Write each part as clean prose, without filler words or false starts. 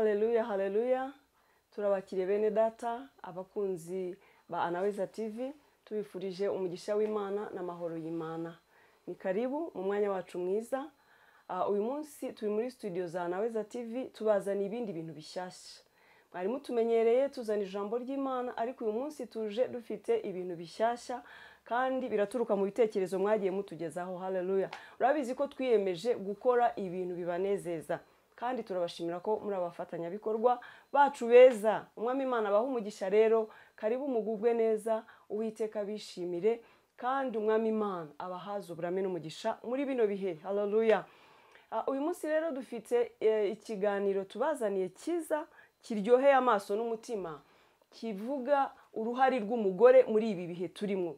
Haleluya, haleluya. Turabakiriye bene data, abakunzi ba Anaweza TV, tubifurije umugisha w'Imana n'amahoro y'Imana. Ni karibu mu mwanya wacu mwiza. Uyu munsi turi muri studio za Anaweza TV tubazana ibindi bintu bishyashya. Mwari mutumenyereye tuzana ijambo ry'Imana, ariko uyu munsi tuje dufite ibintu bishyashya kandi biraturuka mu bitekerezo mwagiye mutugezaho. Haleluya. Urabizi ko twiyemeje gukora ibintu bibanezeza, kandi turabashimira ko muri abafatanyabikorwa bacu beza. Umwami Imana abahe umugisha rero, karibu mugubwe neza, Uwiteka bishimire, kandi Umwami Imana abahaze uburame n'umugisha muri bino bihe. Haleluya. Uyu munsi rero dufite ikiganiro tubazaniye cyiza kiryoheye amaso n'umutima, kivuga uruhare rw'umugore muri ibi bihe turimo.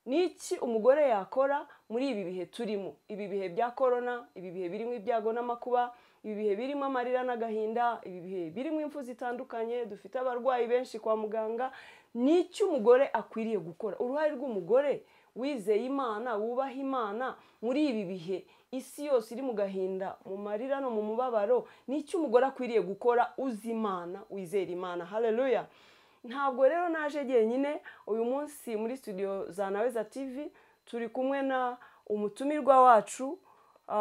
Niki umugore yakora muri ibi bihe turimo? Ibi bihe bya corona, ibi bihe birimo ibyago n'amakuba, ibi bihe birimo amarira n'agahinda, ibi bihe birimo impfu zitandukanye, dufite abarwayi benshi kwa muganga. Niki umugore akwiriye gukora? Uruhare rw'umugore wizeye Imana, wubaha Imana muri ibi bihe isi yose iri mu gahinda, mu marira no mu mubabaro, niki umugore akwiriye gukora uzi Imana, wizera Imana? Haleluya. Ntabwo rero naje jyenyine uyu munsi muri studio za Anaweza TV, turi kumwe na umutumirwa wacu,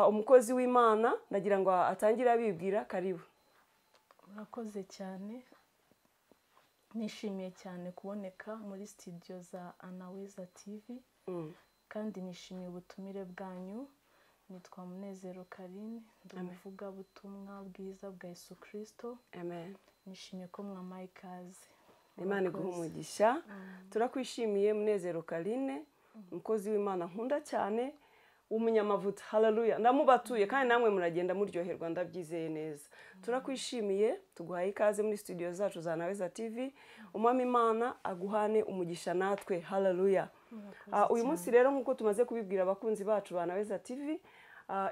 umukozi w'Imana. Ndagira ngo atangire abibwira. Karibu. Murakoze cyane, nishimiye cyane kuboneka muri studio za Anaweza TV, kandi nishimiye ubutumire bwanyu. Nitwa Munezero Karine, ndi umuvugabutumwa bwiza bwa Yesu Kristo. Amen. Nishimiye ko mwamaye ikaze. Imana iguhe umugisha. Turakwishimiye Munezero Karine, umukozi w'Imana nkunda cyane, w'umunyamavuta. Haleluya. Ndamubatuye kandi namwe muragenda muryoherwa, ndabyizeye neza. Turakwishimiye, tuguhaye ikaze muri studio zacu za Anaweza TV. Umwami Imana aguhane umugisha natwe. Haleluya. Uyu munsi rero nkuko tumaze kubibwira abakunzi bacu ba Anaweza TV,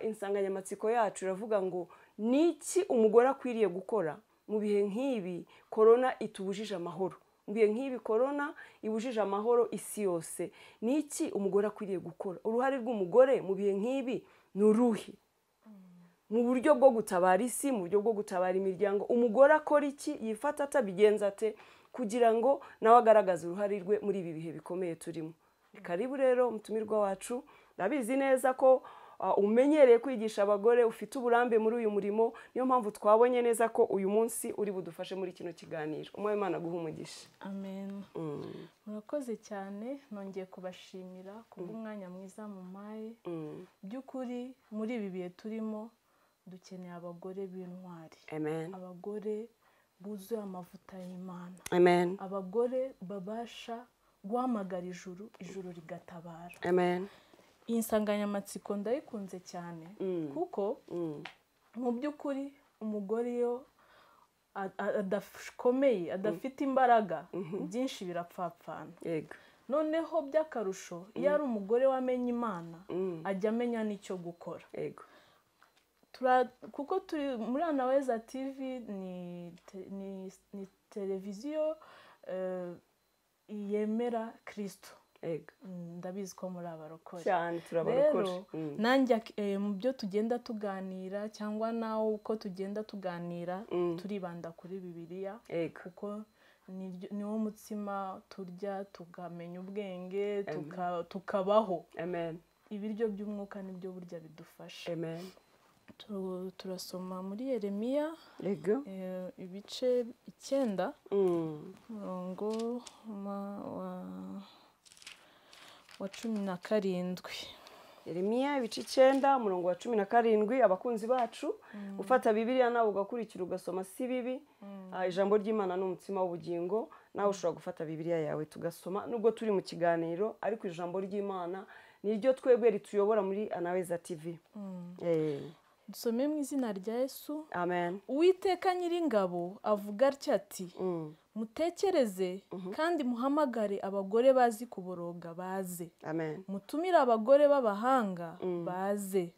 insanganyamatsiko yacu iravuga ngo niki umugore akwiriye gukora mu bihe nk'ibi corona itubujije amahoro. Mu bihe nk'ibi corona ibujije amahoro isi yose, niki umugore akwiriye gukora? Uruhare rw'umugore mu bihe nk'ibi ni uruhe? Mu buryo bwo gutabara isi, mu buryo bwo gutabara imiryango, umugore akora iki, yifata atabigenza ate kugira ngo nawe agaragaze uruhare rwe muri ibi bihe bikomeye turimo? Karibu rero umutumirwa wacu. Ndabizi neza ko umenyereye kwigisha abagore, ufite uburambe muri uyu murimo, niyo mpamvu twabonye neza ko uyu munsi uri budufashe muri kino kiganiro. Umwami Imana aguhe umugisha. Amen. Murakoze cyane, nongeye kubashimira kubw'umwanya mwiza mumpaye. By'ukuri muri ibi bihe turimo dukeneye abagore b'intwari. Amen. Abagore buzuye amavuta y'Imana. Amen. Abagore babasha guhamagara ijuru, ijuru rigatabara. Amen. Iyi nsanganyamatsiko ndayikunze cyane, kuko mu by'ukuri umugore iyo adakomeye, adafite imbaraga, byinshi birapfapfana. Yego. Noneho by'akarusho iyo ari umugore wamenye Imana, ajya amenya n'icyo gukora. Yego. Kuko turi muri Anaweza TV, ni televiziyo yemera Kristo. Ndabizi ko muri abarokore cyane, turabarokore. Nanjye mu byo tugenda tuganira cyangwa nawe uko tugenda tuganira, turibanda kuri Bibiliya, kuko niwo mutsima turya tukamenya ubwenge, tukabaho. Amen. Ibiryo by'umwuka nibyo burya bidufasha. Amen. Turasoma muri Yeremiya ibice 9, umurongo wa 17. Yeremiya ibice 9 umurongo wa 17. Abakunzi bacu, ufata Bibiliya nawe ugakurikira ugasoma si bibi. Ijambo ry'Imana ni umutsima w'ubugingo, nawe ushobora gufata Bibiliya yawe tugasoma nubwo turi mu kiganiro, ariko ijambo ry'Imana niryo twebwe rituyobora muri Anaweza TV. Dusome mu izina rya Yesu. Amen. Uwiteka Nyiringabo avuga atya ati: mutekereze kandi muhamagare abagore bazi kuboroga baze. Amen. Mutumire abagore b'abahanga baze,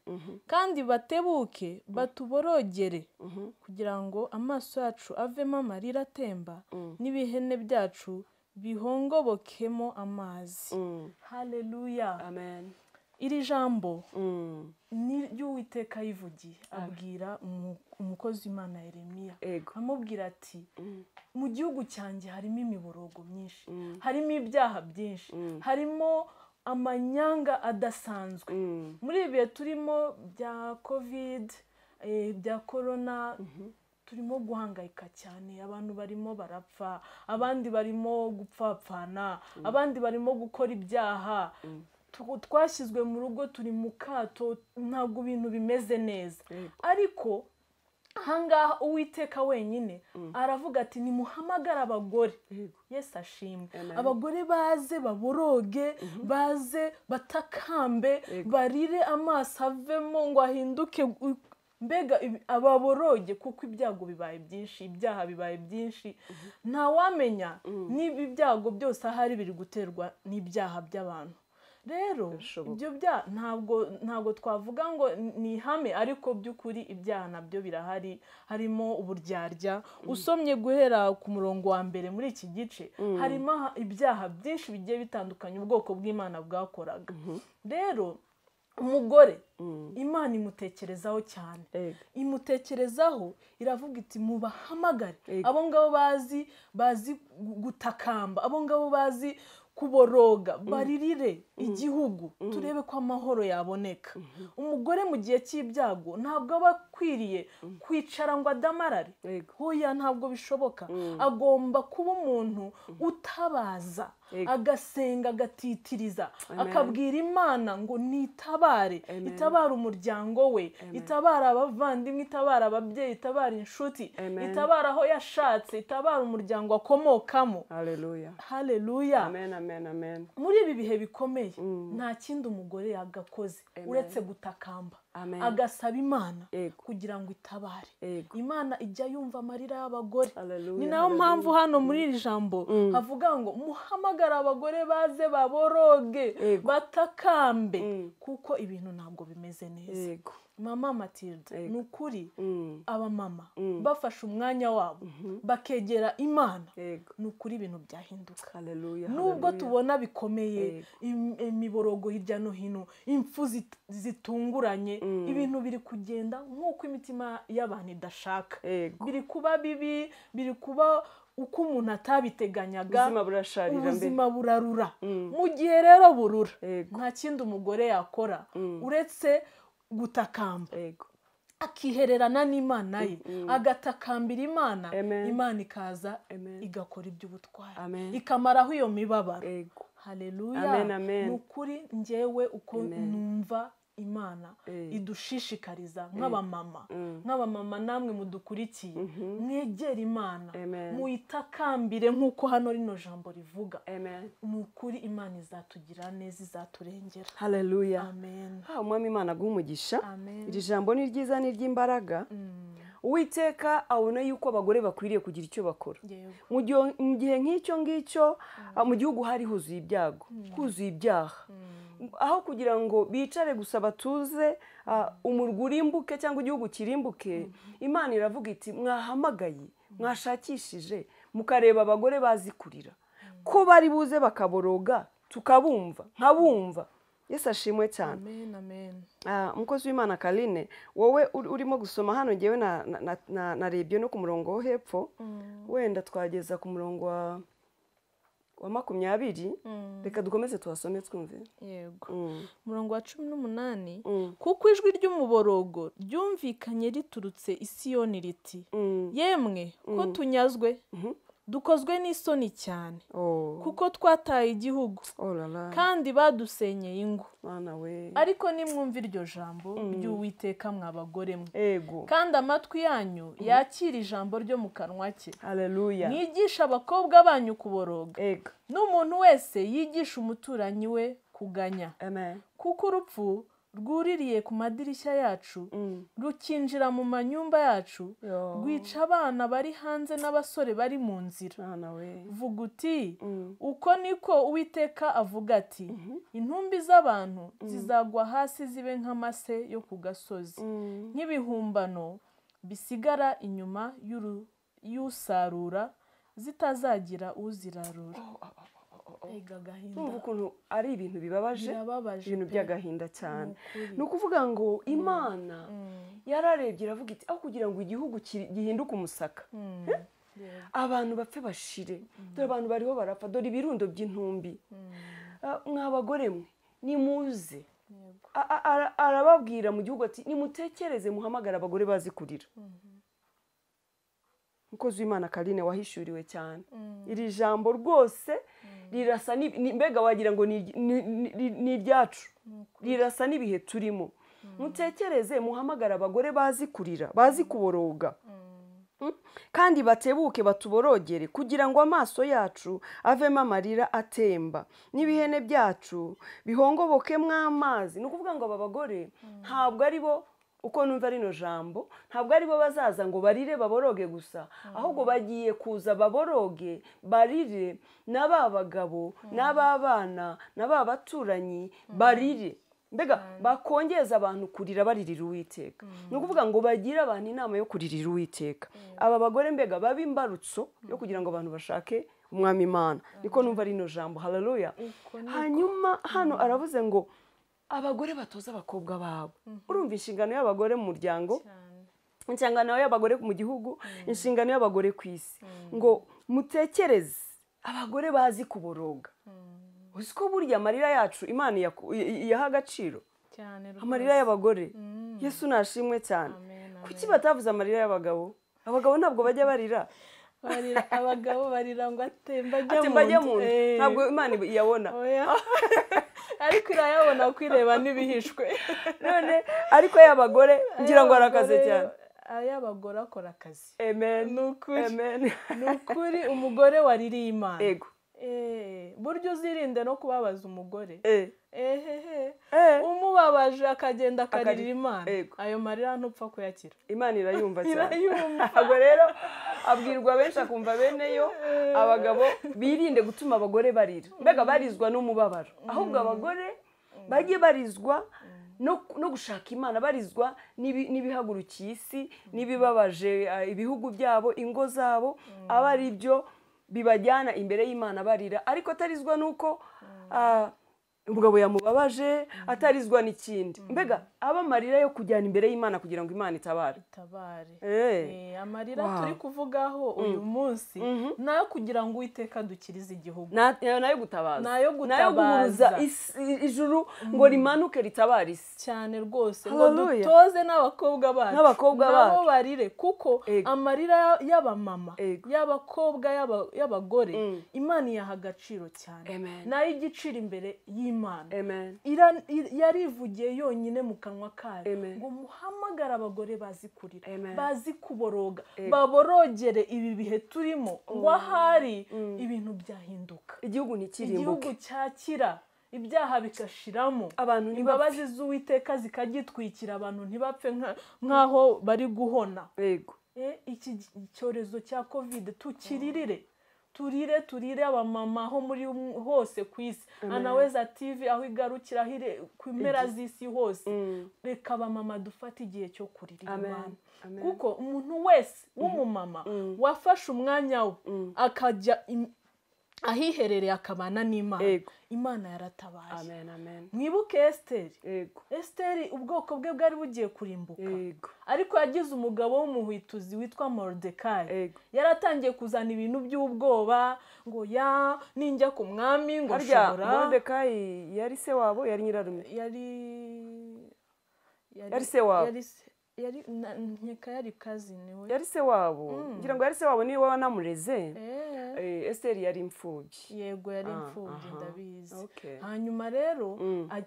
kandi batebuke batuborogere, kugira ngo amaso yacu avemo amarira atemba, n'ibihene byacu bihongobokemo amazi. Haleluya. Amen. Iri jambo ni ry'Uwiteka yivugiye abwira umukozi w'Imana Yeremiya, amubwira ati mu gihugu cyanjye harimo imiborogo myinshi, harimo ibyaha byinshi, harimo amanyanga adasanzwe. Muri ibi bihe turimo bya covid, bya corona, turimo guhangayika cyane, abantu barimo barapfa, abandi barimo gupfapfana, abandi barimo gukora ibyaha. Twashyizwe mu rugo, turi mu kato, ntabwo ibintu bimeze neza. Ariko ahangaha Uwiteka wenyine aravuga ati nimuhamagare abagore. Yesu ashimwe. Abagore baze baboroge, baze batakambe, barire amaso avemo ngo ahinduke, mbega ababoroge, kuko ibyago bibaye byinshi, ibyaha bibaye byinshi. Ntawamenya niba ibyago byose ahari biri guterwa n'ibyaha by'abantu. Rero ibyo byaha ntabwo twavuga ngo ni ihame, ariko by'ukuri ibyaha nabyo birahari, harimo uburyarya. Usomye guhera ku murongo wa mbere muri iki gice, harimo ibyaha byinshi bigiye bitandukanye ubwoko bw'Imana bwakoraga. Rero umugore Imana imutekerezaho cyane, imutekerezaho iravuga iti mubahamagare abo ngabo bazi gutakamba, abo ngabo bazi kuboroga, baririre igihugu, turebe ko amahoro yaboneka. Umugore mu gihe cy'ibyago ntabwo aba akwiriye kwicara ngo adamarare, hoya ntabwo bishoboka. Agomba kuba umuntu utabaza, agasenga, agatitiriza, akabwira Imana ngo nitabare, itabara umuryango we, itabara abavandimwe, itabara ababyeyi, itabara inshuti, itabara aho yashatse, itabara umuryango akomokamo. Haleluya, haleluya. Amen, amen, amen. Muri ibi bihe bikomeye nta kindi umugore yagakoze uretse gutakamba, agasaba Imana kugira ngo itabare. Imana ijya yumva amarira y'abagore. Ni nayo mpamvu hano muri iri jambo havuga ngo muhamagara abagore baze baboroge, batakambe, kuko ibintu ntabwo bimeze neza. Mama Matilde, ni ukuri abamama bafashe umwanya wabo bakegera Imana, ni ukuri ibintu byahinduka. Nubwo tubona bikomeye, imiborogo hirya no hino, impfu zitunguranye, ibintu biri kugenda nk'uko imitima y'abantu idashaka, biri kuba bibi, biri kuba uko umuntu atabiteganyaga, ubuzima burarura. Mu gihe rero burura, nta kindi umugore yakora uretse gutakamba, akihererana n'Imana ye, agatakambira Imana, Imana ikaza igakora iby'ubutwari, ikamaraho iyo mibabaro. Haleluya. Ni ukuri njyewe uko numva Imana idushishikariza nk'abamama, nk'abamama namwe mudukurikiye, mwegere Imana, muyitakambire nk'uko hano rino jambo rivuga. Ni ukuri Imana izatugira neza, izaturengera. Haleluya. Amen. Umwami Imana aguhe umugisha. Iri jambo ni ryiza, ni ry'imbaraga. Uwiteka abona yuko abagore bakwiriye kugira icyo bakora. Mu gihe nk'icyo ngicyo, mu gihugu hari huzuye ibyago, huzuye ibyaha. Aho kugira ngo bicare gusa batuze, umurwa urimbuke cyangwa igihugu kirimbuke, Imana iravuga iti mwahamagaye, mwashakishije, mukareba abagore bazi kurira, ko bari buze bakaboroga, tukabumva, nkabumva. Yesu ashimwe cyane. Amen, amen. Umukozi w'Imana Karine, wowe urimo gusoma hano, ngewe narebye no ku murongo wo hepfo, wenda twageza ku murongo wa 20. Reka dukomeze tuhasome twumve. Yego. Umurongo wa 18, kuko ijwi ry'umuborogo ryumvikanye riturutse i Siyoni riti yemwe ko tunyazwe, dukozwe n'isoni cyane, kuko twataye igihugu, kandi badusenyeye ingo. Ariko nimwumva iryo jambo ry'Uwiteka mw'abagore mwe, kandi amatwi yanyu yakira ijambo ryo mu kanwa ke. Haleluya. Mwigisha abakobwa banyu kuboroga, n'umuntu wese yigisha umuturanyi we kuganya. Kuko urupfu rwuririye ku madirishya yacu, rukinjira mu manyumba yacu, rwica abana bari hanze n'abasore bari mu nzira. Vuga uti uko niko Uwiteka avuga ati intumbi z'abantu zizagwa hasi zibe nk'amase yo ku gasozi, nk'ibihumbano bisigara inyuma y'usarura, zitazagira uzirarura. Urumva ukuntu ari ibintu bibabaje, ibintu by'agahinda cyane. Ni ukuvuga ngo Imana yararebye iravuga iti aho kugira ngo igihugu gihinduke umusaka, abantu bapfe bashire, dore abantu bariho barapfa, dore ibirundo by'intumbi, mwa bagore mwe nimuze. Arababwira mu gihugu ati nimutekereze muhamagara abagore bazi kurira. Umukozi w'Imana Karine wahishuriwe cyane iri jambo rwose rirasa, mbega wagira ngo ni iryacu, rirasa n'ibihe turimo. Mutekereze muhamagara abagore bazi kurira, bazi kuboroga, kandi batebuke batuborogere, kugira ngo amaso yacu avemo amarira atemba n'ibihene byacu bihongobokemo amazi. Ni ukuvuga ngo aba bagore ntabwo ari bo, uko numva rino jambo, ntabwo ari bo bazaza ngo barire baboroge gusa, ahubwo bagiye kuza baboroge barire n'aba bagabo n'aba bana n'aba baturanyi barire, mbega bakongeza abantu kurira baririra Uwiteka. Ni ukuvuga ngo bagire abantu inama yo kuririra Uwiteka. Aba bagore mbega babe imbarutso yo kugira ngo abantu bashake Umwami Imana. Niko numva rino jambo. Haleluya. Hanyuma hano aravuze ngo abagore batoza abakobwa babo. Urumva inshingano y'abagore mu muryango, inshingano y'abagore mu gihugu, inshingano y'abagore ku isi. Ngo mutekereze abagore bazi kuboroga. Uzi ko burya amarira yacu Imana iyaha agaciro cyane, amarira y'abagore. Yesu nashimwe cyane. Kuki batavuze amarira y'abagabo? Abagabo ntabwo bajya barira. Abagabo barira ngo atemba ajya mu nda, ntabwo Imana iyabona, ariko irayabona kwireba n'ibihishwe. None ariko y'abagore ngira ngo arakaze cyane. Ay'abagore akora akazi. Amen. Ni ukuri umugore waririye Imana. Yego. Buryo uzirinde no kubabaza umugore. Umubabaje akagenda akarira Imana, ayo marira ntupfa kuyakira. Imana irayumva cyane. Ubwo rero abwirwa benshi akumva bene yo. Abagabo birinde gutuma abagore barira, mbega barizwa n'umubabaro, ahubwo abagore bajye barizwa no gushaka Imana, barizwa n'ibihagurukiye isi, n'ibibabaje ibihugu byabo, ingo zabo, aba ari byo bibajyana imbere y'Imana barira, ariko atarizwa nuko umugabo yamubabaje, atarizwa n'ikindi. Mbega aba amarira yo kujyana imbere y'Imana kugira ngo Imana itabare. Amarira turi kuvugaho uyu munsi nayo kugira ngo Uwiteka dukirize igihugu, nayo gutabaza, nayo guhuruza ijuru ngo rimanuke ritabare isi cyane rwose, ngo dutoze n'abakobwa bacu nabo barire, kuko amarira y'abamama, y'abakobwa, y'abagore Imana iyaha agaciro cyane, nayo igiciro imbere y'Imana. Yarivugiye yonyine mu kanwa kayo ngo muhamagare abagore bazi kurira, bazi kuboroga, baborogere ibi bihe turimo, ngo ahari ibintu byahinduka, igihugu ntikirimbuke, igihugu cyakira, ibyaha bigashiramo, abantu imbabazi z'Uwiteka zikagitwikira, abantu ntibapfe nk'aho bari guhona. Iki cyorezo cya Covid tukiririre, turire turire abamama ho muri hose ku isi. Anaweza TV aho igarukira ku mpera z'isi hose, reka abamama dufate igihe cyo kurira Imana, kuko umuntu wese w'umumama wafashe umwanya we akajya ahiherereye akabana n'Imana, Imana yaratabaye. Mwibuke Esiteri. Esiteri ubwoko bwe bwari bugiye kurimbuka, ariko yagize umugabo w'umuhwituzi witwa Moridekayi. Yaratangiye kuzana ibintu by'ubwoba ngo ya ninjya ku mwami ngo nshobora. Moridekayi yari se wabo, yari nyirarume, yari se wabo, yari nkeka yari cousin we, yari se wabo, ngira ngo yari se wabo niwe wanamureze. Esiteri yari imfubyi. Yego yari imfubyi ndabizi. Hanyuma rero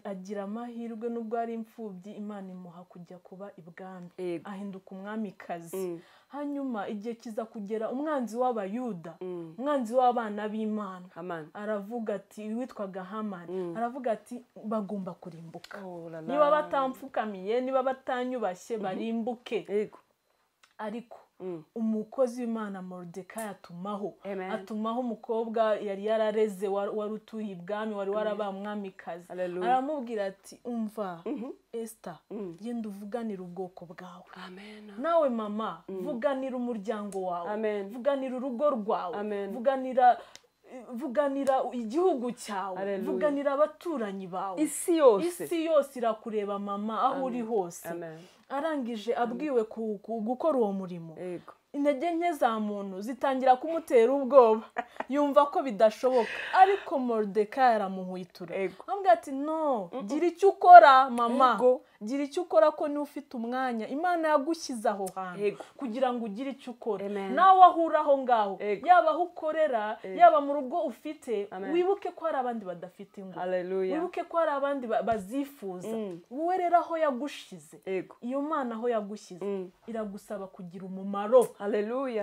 agira amahirwe nubwo ari imfubyi, Imana imuha kujya kuba ibwami, ahinduka umwamikazi. Hanyuma igihe kiza kugera umwanzi w'Abayuda, umwanzi w'abana b'Imana, aravuga ati, witwaga Hamani, aravuga ati bagomba kurimbuka, niba batamfukamiye, niba batanyubashye barimbuke. Ariko umukozi w'Imana Moridekayi atumaho umukobwa yari yarareze, wari utuye ibwami, wari warabaye umwamikazi, aramubwira ati umva Esther, genda uvuganira ubwoko bwawe. Nawe mama, vuganira umuryango wawe, vuganira urugo rwawe, vuganira Vuganira igihugu cyawe, vuganira abaturanyi bawe, isi yose, isi yose irakureba mama aho uri hose. Arangije abwiwe gukora uwo murimo, intege nke za muntu zitangira kumutera ubwoba, yumva ko bidashoboka. Ariko Moridekayi aramuhwitura, amubwira ati no, gira icyo ukora mama, gira icyo ukora ko niba ufite umwanya Imana yagushyize aho hantu kugira ngo ugire icyo ukora. Nawe aho uri aho ngaho, yaba aho ukorera, yaba mu rugo ufite, wibuke ko hari abandi badafite ingo, wibuke ko hari abandi bazifuza. Wowe rero aho yagushize, iyo Mana aho yagushyize iragusaba kugira umumaro.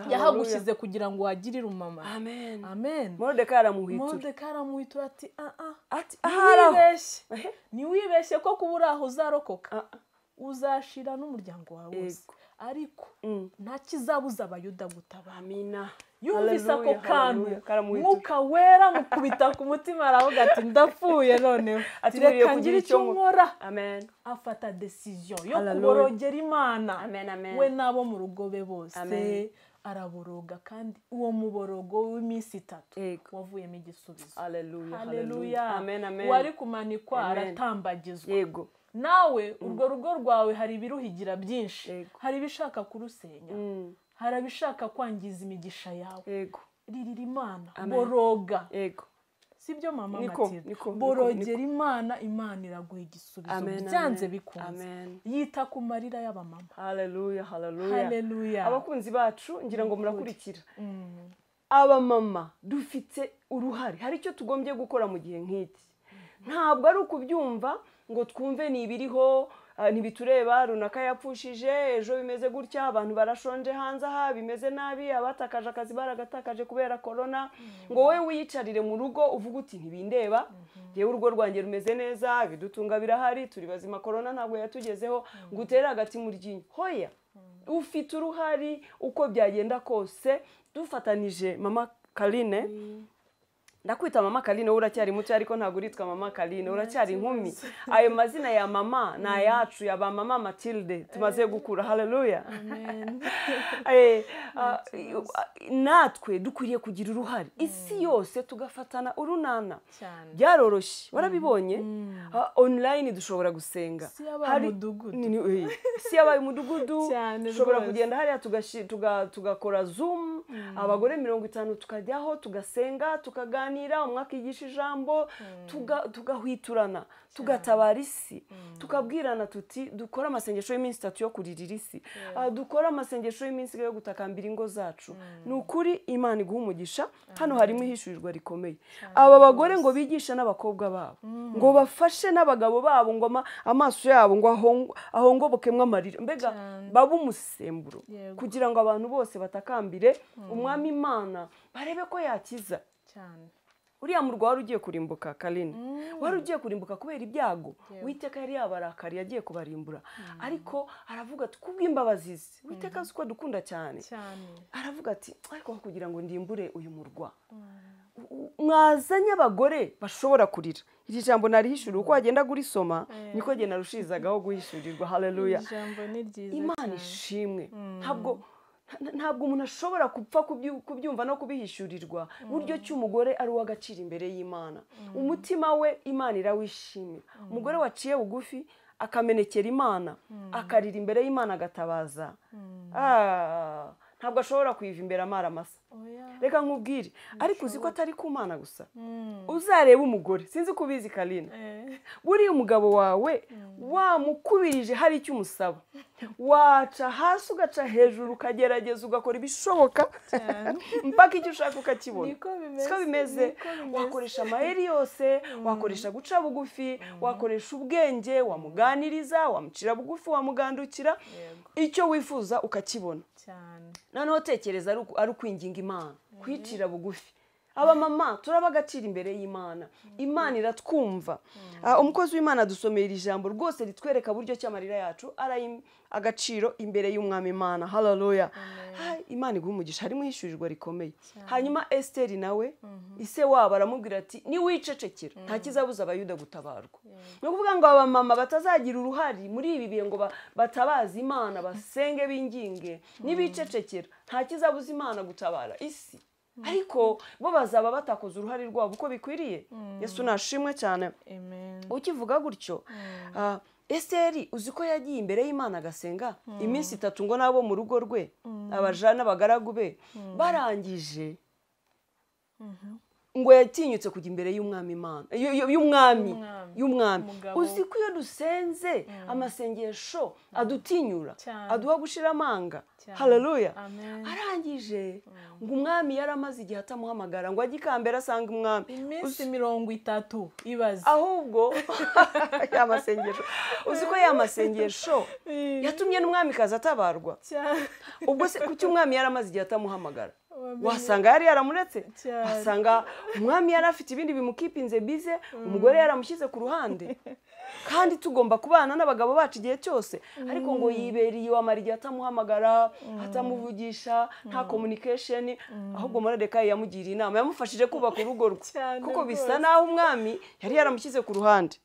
Yahagushyize kugira ngo wagirire umumaro. Amen. Amen. Moridekayi aramuhwitura. Moridekayi aramuhwitura ati ati ntiwibeshye ko kuba uri aho uzarokoka, uzashira n'umuryango wawe wose, ariko nta kizabuza Abayuda gutabara. Amina. Yumvise ako kantu, Mwuka Wera mukubita ku mutima, aravuga ati ndapfuye noneho, reka ngire icyo nkora. Amen. Afata decision yo kuborogera Imana, we n'abo mu rugo be bose araboroga, kandi uwo muborogo w'iminsi 3 wavuyemo igisubizo. Haleluya. Amen, amen. Wari kumanikwa aratambagizwa. Yego. Nawe urwo rugo rwawe hari ibiruhigira byinshi, hari ibishaka kurusenya, hari abishaka kwangiza imigisha yawe. Yego. Ririra Imana, boroga. Yego. Sibyo mama Matilda, borogera Imana, Imana iraguha igisubizo byanze bikunze. Yita ku marira y'abamama. Haleluya, haleluya. Haleluya. Abakunzi bacu ngira ngo murakurikira. Abamama dufite uruhare, hari icyo tugombye gukora mu gihe nk'iki. Ntabwo ari ukubyumva ngo twumve ni ibiriho, ntibitureba, runaka yapfushije, ejo bimeze gutya, abantu barashonje hanze aha, bimeze nabi, abatakaje akazi baragatakaje kubera corona, ngo wowe wiyicarire mu rugo uvuge uti ntibindeba, yewe urugo rwanjye rumeze neza, ibidutunga birahari, turi bazima, corona ntabwo yatugezeho, ngo utere agati mu ryinyo. Hoya, ufite uruhari uko byagenda kose. Dufatanije mama Karine, ndakwita mama Karine, wowe uracyari muto ariko ntabwo uritwa mama Karine, uracyari inkumi. Ayo mazina ya mama ni ayacu, ya ba mama Matilde tumaze gukura. Haleluya. Amen. Natwe dukwiriye kugira uruhare, isi yose tugafatana urunana. Byaroroshye, warabibonye, online dushobora gusenga, si yabaye umudugudu, dushobora kugenda hariya tugakora Zoom, abagore 50 tukajyaho tugasenga, tukaganira, umwe akigisha ijambo, tugahwiturana, tugatabara isi, tukabwirana tuti dukora amasengesho y'iminsi 3 yo kuririra isi, dukora amasengesho y'iminsi yo gutakambira ingo zacu. Ni ukuri Imana iguha umugisha. Hano harimo ihishurirwa rikomeye. Aba bagore ngo bigishe n'abakobwa babo, ngo bafashe n'abagabo babo, ngo amaso yabo ngo ahongobokemwe amarira, mbega babe umusemburo, kugira ngo abantu bose batakambire umwami Imana, barebe ko yakiza. Uriya murwa wari ugiye kurimbuka Karine, wari ugiye kurimbuka kubera ibyago. Uwiteka yari yabarakariye agiye kubarimbura, ariko aravuga ati kubw'imbabazi ze, Uwiteka azi ko dukunda cyane, aravuga ati ariko kugira ngo ndimbure uyu murwa, mwazanye abagore bashobora kurira. Iri jambo narihishuriwe, uko wagenda gurisoma niko genda rushizagaho guhishurirwa. Haleluya. Imana ishimwe. Ntabwo umuntu ashobora gupfa kubyumva no kubihishurirwa buryo cy'umugore ari uw'agaciro imbere y'Imana. Umutima we Imana irawishimira. Umugore waciye bugufi akamenekera Imana, akarira imbere y'Imana agatabaza, ntabwo ashobora kuyiva imbere amara masa. Reka nkubwire, ariko uzi ko atari ku Mana gusa. Uzareba umugore, sinzi ko ubizi Karine, buriya umugabo wawe wamukubirije hari icyo umusaba, waca hasi ugaca hejuru, ukagerageza ugakora ibishoboka mpaka icyo ushaka ukakibona. Siko bimeze. Wakoresha amayeri yose, wakoresha guca bugufi, wakoresha ubwenge, wamuganiriza, wamucira bugufi, wamugandukira, icyo wifuza ukakibona. Noneho tekereza ari ukwinginga Imana, kwicira bugufi. Abamama turaba agaciro imbere y'Imana, Imana iratwumva. Umukozi w'Imana dusomera ijambo rwose ritwereka buryo cy'amarira yacu ari agaciro imbere y'umwami Imana. Haleluya. Imana iguha umugisha. Harimo ihishurirwa rikomeye. Hanyuma Esteri nawe ise wabo aramubwira ati niwicecekera nta kizabuza Abayuda gutabarwa. Ni ukuvuga ngo abamama batazagira uruhari muri ibi bihe ngo batabaze Imana, basenge binginge, nibicecekera nta kizabuza Imana gutabara isi. Ariko bo bazaba batakoze uruhare rwabo uko bikwiriye. Yesu nashimwe cyane. Ukivuga gutyo, Esiteri uzi ko yagiye imbere y'Imana agasenga iminsi 3 ngo nabo mu rugo rwe abaja n'abagaragu be barangije ngo yatinyutse kujya imbere y'umwami Imana y'umwami. Uzi ko iyo dusenze amasengesho adutinyura, aduha gushira amanga. Haleluya. Arangije ngo umwami yaramaze igihe atamuhamagara ngo ajye ikambera asanga umwami iminsi 30 ibaze. Ahubwo ya masengesho, uzi ko ya masengesho yatumye n'umwami kaza atabarwa. Ubwo se kuki umwami yaramaze igihe atamuhamagara? Wasanga yari yaramuretse, wasanga umwami yari afite ibindi bimukipinze bize, umugore yaramushyize ku ruhande. Kandi tugomba kubana n'abagabo bacu igihe cyose. Ariko ngo yibereye wamara igihe atamuhamagara, atamuvugisha, nta communication. Ahubwo Moridekayi yamugiriye inama, yamufashije kubaka urugo rwe, kuko bisa naho umwami yari yaramushyize ku ruhande.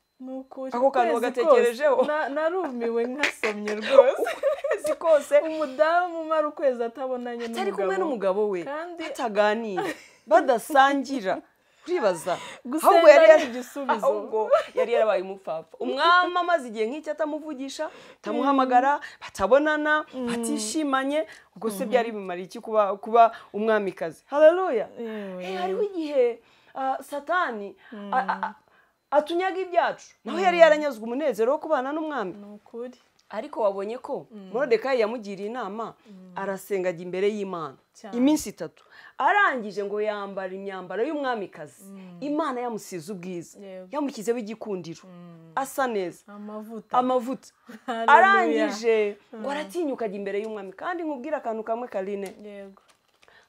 Ako kantu wagatekerejeho? Narumiwe nkasomye rwose. Ukwezi kose umudamu umara ukwezi atabonanye n'umugabo, atari kumwe n'umugabo we, bataganira, badasangira. Uribaza ahubwo yari yarabaye umupfapfa. Umwami amaze igihe nk'icyo atamuvugisha, atamuhamagara, batabonana, batishimanye. Ubwo se byari bimara iki kuba umwamikazi? Haleluya. Hariho igihe Satani atunyaga ibyacu, naho yari yaranyazwe umunezero wo kubana n'umwami. Ariko wabonye ko Moridekayi yamugiriye inama, arasenga ajya imbere y'Imana iminsi 3. Arangije ngo yambara imyambaro y'umwamikazi. Imana yamusize ubwiza, yamushyizeho igikundiro, asa neza, amavuta. Arangije ngo aratinyuka ajya imbere y'umwami. Kandi nkubwira akantu kamwe Karine,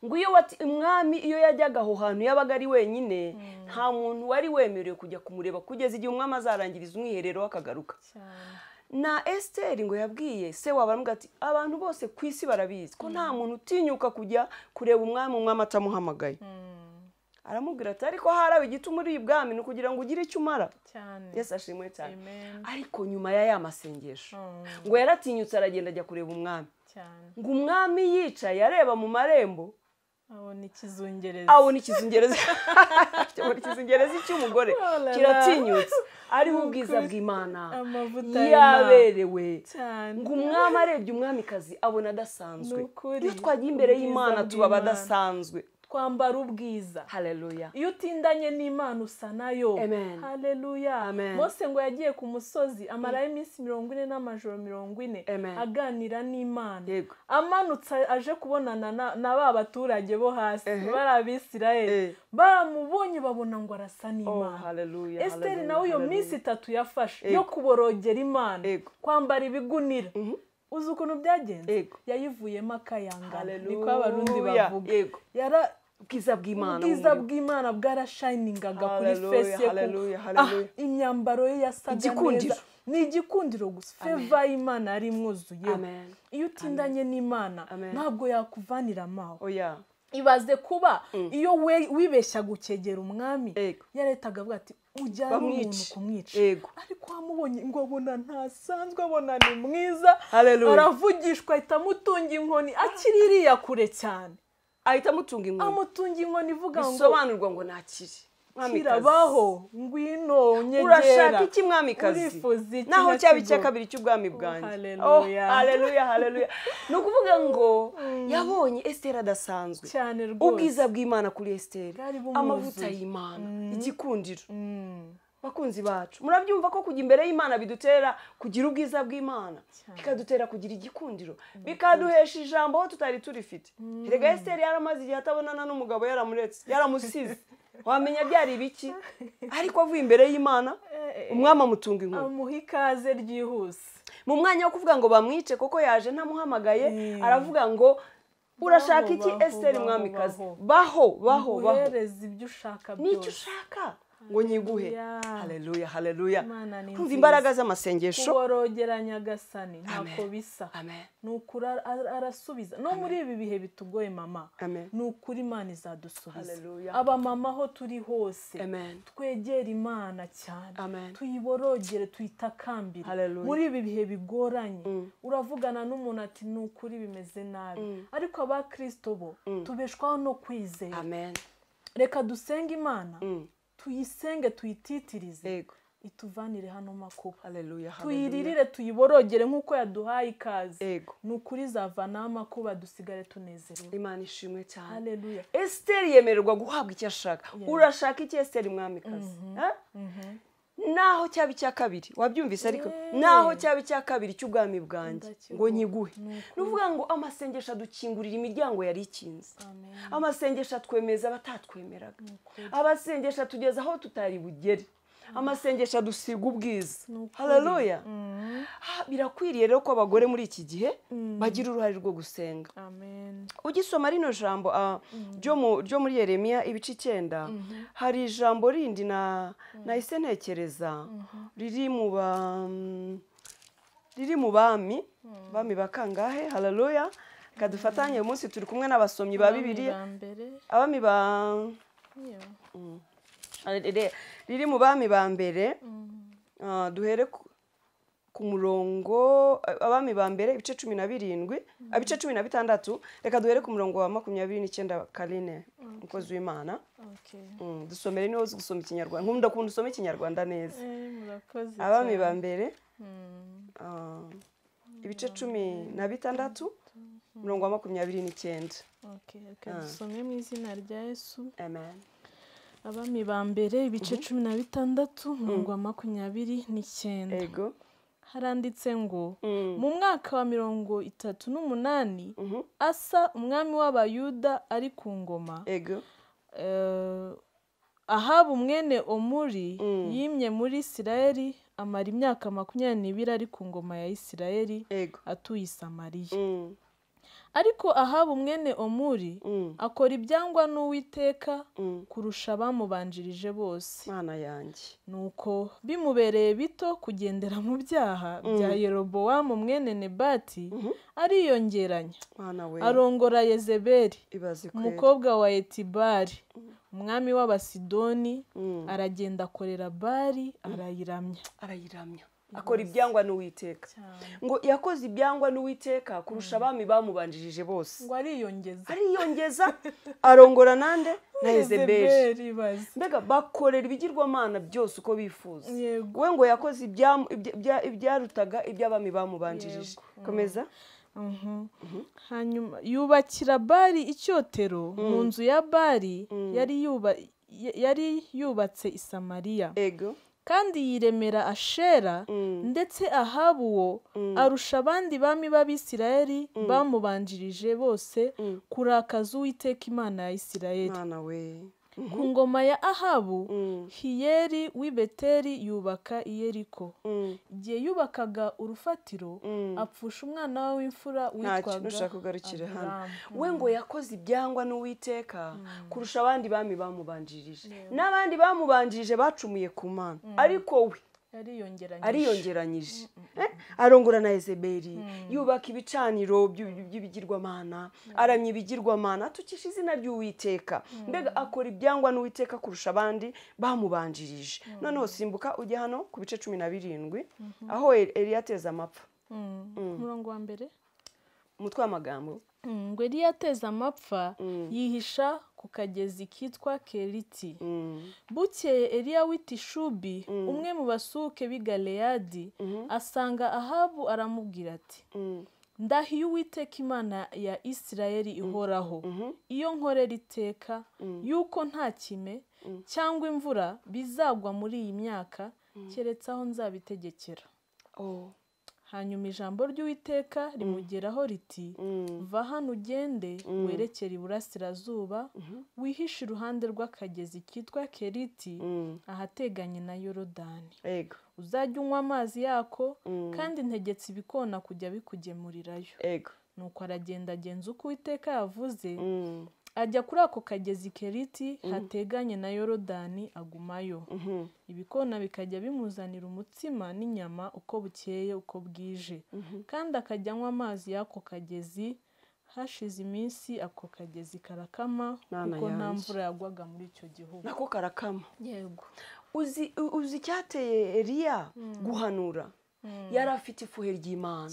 ngo iyo umwami iyo yajyaga aho hantu yabaga ari wenyine, nta muntu wari wemerewe kujya kumureba kugeza igihe umwami azarangiriza umwiherero akagaruka. Na Esiteri ngo yabwiye se wabo, aramubwira ati abantu bose ku isi barabizi ko nta muntu utinyuka kujya kureba umwami umwami atamuhamagaye. Aramubwira ati ariko harawe igituma uri ibwami ni ukugira ngo ugire icyo umara. Yesu ashimwe cyane. Ariko nyuma ya masengesho ngo yaratinyutse aragenda ajya kureba umwami. Ngo umwami yicaye areba mu marembo, abona ikizungerezi, abona ikizungerezi cy'umugore kiratinyutse, ariho ubwiza bw'Imana yaberewe. Ngo umwami arebye umwamikazi abona adasanzwe. Iyo twagiye imbere y'Imana tuba abadasanzwe, twambara ubwiza. Haleluya. Iyo utindanye n'Imana usa nayo. Haleluya. Mose ngo yagiye ku musozi amarayo iminsi 40 n'amajoro 40 aganira n'Imana. Amanutse aje kubonana na ba baturage bo hasi bari Abisirayeli, bamubonye babona ngo arasa n'Imana. Esiteri nawe iyo minsi 3 yafashe yo kuborogera Imana, kwambara ibigunira. Uzi ukuntu byagenze? Yayivuyemo akayangana, niko Abarundi bavuga. Ubwiza bw'Imana, ubwiza bw'Imana bwarashiningaga kuri face ye. Imyambaro ye yasaga neza, ni igikundiro gusa. Favor y'Imana yari imwuzuye. Iyo utindanye n'Imana ntabwo yakuvanira amaho. Ibaze kuba iyo wibeshyaga ukegera umwami, yarahitaga avuga ati ujyane umuntu kumwica. Ariko wamubonye ngo abona ntasanzwe, abona ni mwiza, aravugishwa, ahita amutunga inkoni akiri iriya kure cyane. Ahita amutunga inkoni, amutunga inkoni ivuga ngo bisobanurwa ngo nakiri kirabaho, ngwino unyegera. Urashaka iki mwamikazi? Naho cyaba icya kabiri cy'ubwami bwanjye. Haleluya, haleluya. Ni ukuvuga ngo yabonye Esiteri adasanzwe, ubwiza bw'Imana kuri Esiteri, amavuta y'Imana, igikundiro. Bakunzi bacu, murabyumva ko kujya imbere y'Imana bidutera kugira ubwiza bw'Imana, bikadutera kugira igikundiro, bikaduhesha ijambo aho tutari turifite. Erega Esiteri yaramaze igihe atabonana n'umugabo, yaramuretse, yaramusize. Wamenya byari ibiki? Ariko avuye imbere y'Imana, umwami amutunga inkoni, amuha ikaze ryihuse. Mu mwanya wo kuvuga ngo bamwice kuko yaje ntamuhamagaye, aravuga ngo urashaka iki Esiteri mwamikazi? Baho, baho, baho, uhereza ibyo ushaka byose, nicyo ushaka. ngo nyiguhe. Haleluya, haleluya. Kumva imbaraga z'amasengesho. Kuborogera Nyagasani ntako bisa. Ni ukuri arasubiza. No muri ibi bihe bitugoye mama, ni ukuri Imana izadusubiza. Abamama aho turi hose twegere Imana cyane, tuyiborogere, tuyitakambire. Muri ibi bihe bigoranye uravugana n'umuntu ati ni ukuri bimeze nabi, ariko abakristo bo tubeshwaho no kwizera. Reka dusenge Imana, tuyisenge, tuyititirize, ituvanire hano makuba. Tuyiririre, tuyiborogere nk'uko yaduhaye ikaze. Ni ukuri izavanaho amakuba, dusigare tunezerewe. Imana ishimwe cyane. Esiteri yemererwa guhabwa icyo ashaka. Urashaka iki Esiteri mwamikazi? Naho cyaba icya kabiri, wabyumvise ariko, naho cyaba icya kabiri cy'ubwami bwanjye ngo nyiguhe. Ni ukuvuga ngo amasengesho adukingurira imiryango yari ikinze. Amasengesho atwemeza abatatwemeraga. Amasengesho atugeza aho tutari bugere. Amasengesho adusiga ubwiza. Haleluya. Birakwiriye rero ko abagore muri iki gihe bagira uruhare rwo gusenga. Ugisoma rino jambo ryo muri Yeremiya ibice 9, hari ijambo rindi nahise ntekereza riri mu bami, bami bakangahe? Haleluya. Kadufatanye uyu munsi turi kumwe n'abasomyi ba Bibiliya. Abami ba riri mu bami ba mbere, duhere ku murongo abami ba mbere ibice 17, ibice 16, reka duhere ku murongo wa 29. Karine umukozi w'Imana, dusomere niho uzi gusoma Ikinyarwanda. Nkunda ukuntu usoma Ikinyarwanda neza. Abami ba mbere ibice 16 umurongo wa 29. Reka dusome mu izina rya Yesu. Amen. Abami ba mbere ibice 16 umurongo wa 29. Ego. Haranditse ngo mu mwaka wa 38 Asa umwami w'Abayuda ari ku ngoma. Ego. Ahabu mwene Omuri yimye muri Isirayeli amara imyaka 22 ari ku ngoma ya Isirayeli, atuye i Samariya. Ariko Ahabu mwene Omuri akora ibyangwa n'Uwiteka kurusha abamubanjirije bose. Mana yanjye. Nuko bimubereye bito kugendera mu byaha bya Yerobowamu mwene Nebati, ariyongeranya. Arongora Yezebeli umukobwa wa Etibari umwami w'Abasidoni, aragenda akorera Bali, arayiramya. Arayiramya. Akora ibyangwa n'Uwiteka. Ngo yakoze ibyangwa n'Uwiteka kurusha abami bamubanjirije bose. Ngo ariyongeza. Ariyongeza, arongora nande na Yezebeli. Mbega bakorera ibigirwamana byose uko bifuza. We ngo yakoze ibyarutaga iby'abami bamubanjirije. Komeza. Hanyuma yubakira Bali icyotero mu nzu ya Bali yari yubatse i Samariya. Ego. Kandi yiremera Ashera, ndetse Ahabu wo arusha abandi bami b'Abisirayeli bamubanjirije bose kurakaza Uwiteka Imana ya Isirayeli. Mana we. Ku ngoma ya Ahabu, Hiyeri w'i Beteli yubaka i Yeriko. Igihe yubakaga urufatiro, apfusha umwana we w'imfura witwaga Ntushaka kugarukira hano. We ngo yakoze ibyangwa n'Uwiteka kurusha abandi bami bamubanjirije. N'abandi bamubanjirije bacumuye ku Mana, ariko we ariyongeranyije. Arongora na Yezebeli, yubaka ibicaniro by'ibigirwamana, aramya ibigirwamana, atukisha izina ry'Uwiteka. Mbega akora ibyangwa n'Uwiteka kurusha abandi bamubanjirije. Noneho simbuka ujye hano ku bice 17 aho Eliya ateza amapfa. Umurongo wa mbere, umutwe w'amagambo ngo Eliya ateza amapfa yihisha ku kagezi kitwa Keriti. Bukeye Eliya w'i Tishubi, umwe mu basuke b'i Galeyadi, asanga Ahabu aramubwira ati ndahiye Uwiteka Imana ya Isirayeli ihoraho, iyo nkorera iteka, yuko nta kime cyangwa imvura bizagwa muri iyi myaka, keretse aho nzabitegekera. Hanyuma ijambo ry'Uwiteka rimugeraho riti va hano ugende werekere iburasirazuba, wihishe iruhande rw'akagezi kitwa Keriti, ahateganye na Yorodani. Uzajya unywa amazi yako, kandi ntegetse ibikona kujya bikugemurirayo. Nuko aragenda agenza uko Uwiteka yavuze, Ajya kuri ako kagezi Keriti hateganye na Yorodani agumayo. Ibikona bikajya bimuzanira umutsima n'inyama uko bukeye uko bwije, kandi akajya anywa amazi y'ako kagezi. Hashize iminsi ako kagezi karakama, kuko nta mvura yagwaga muri icyo gihugu. Nako karakama. Yego. Uzi icyateye Eliya guhanura? Yari afite ifuhe ry'Imana,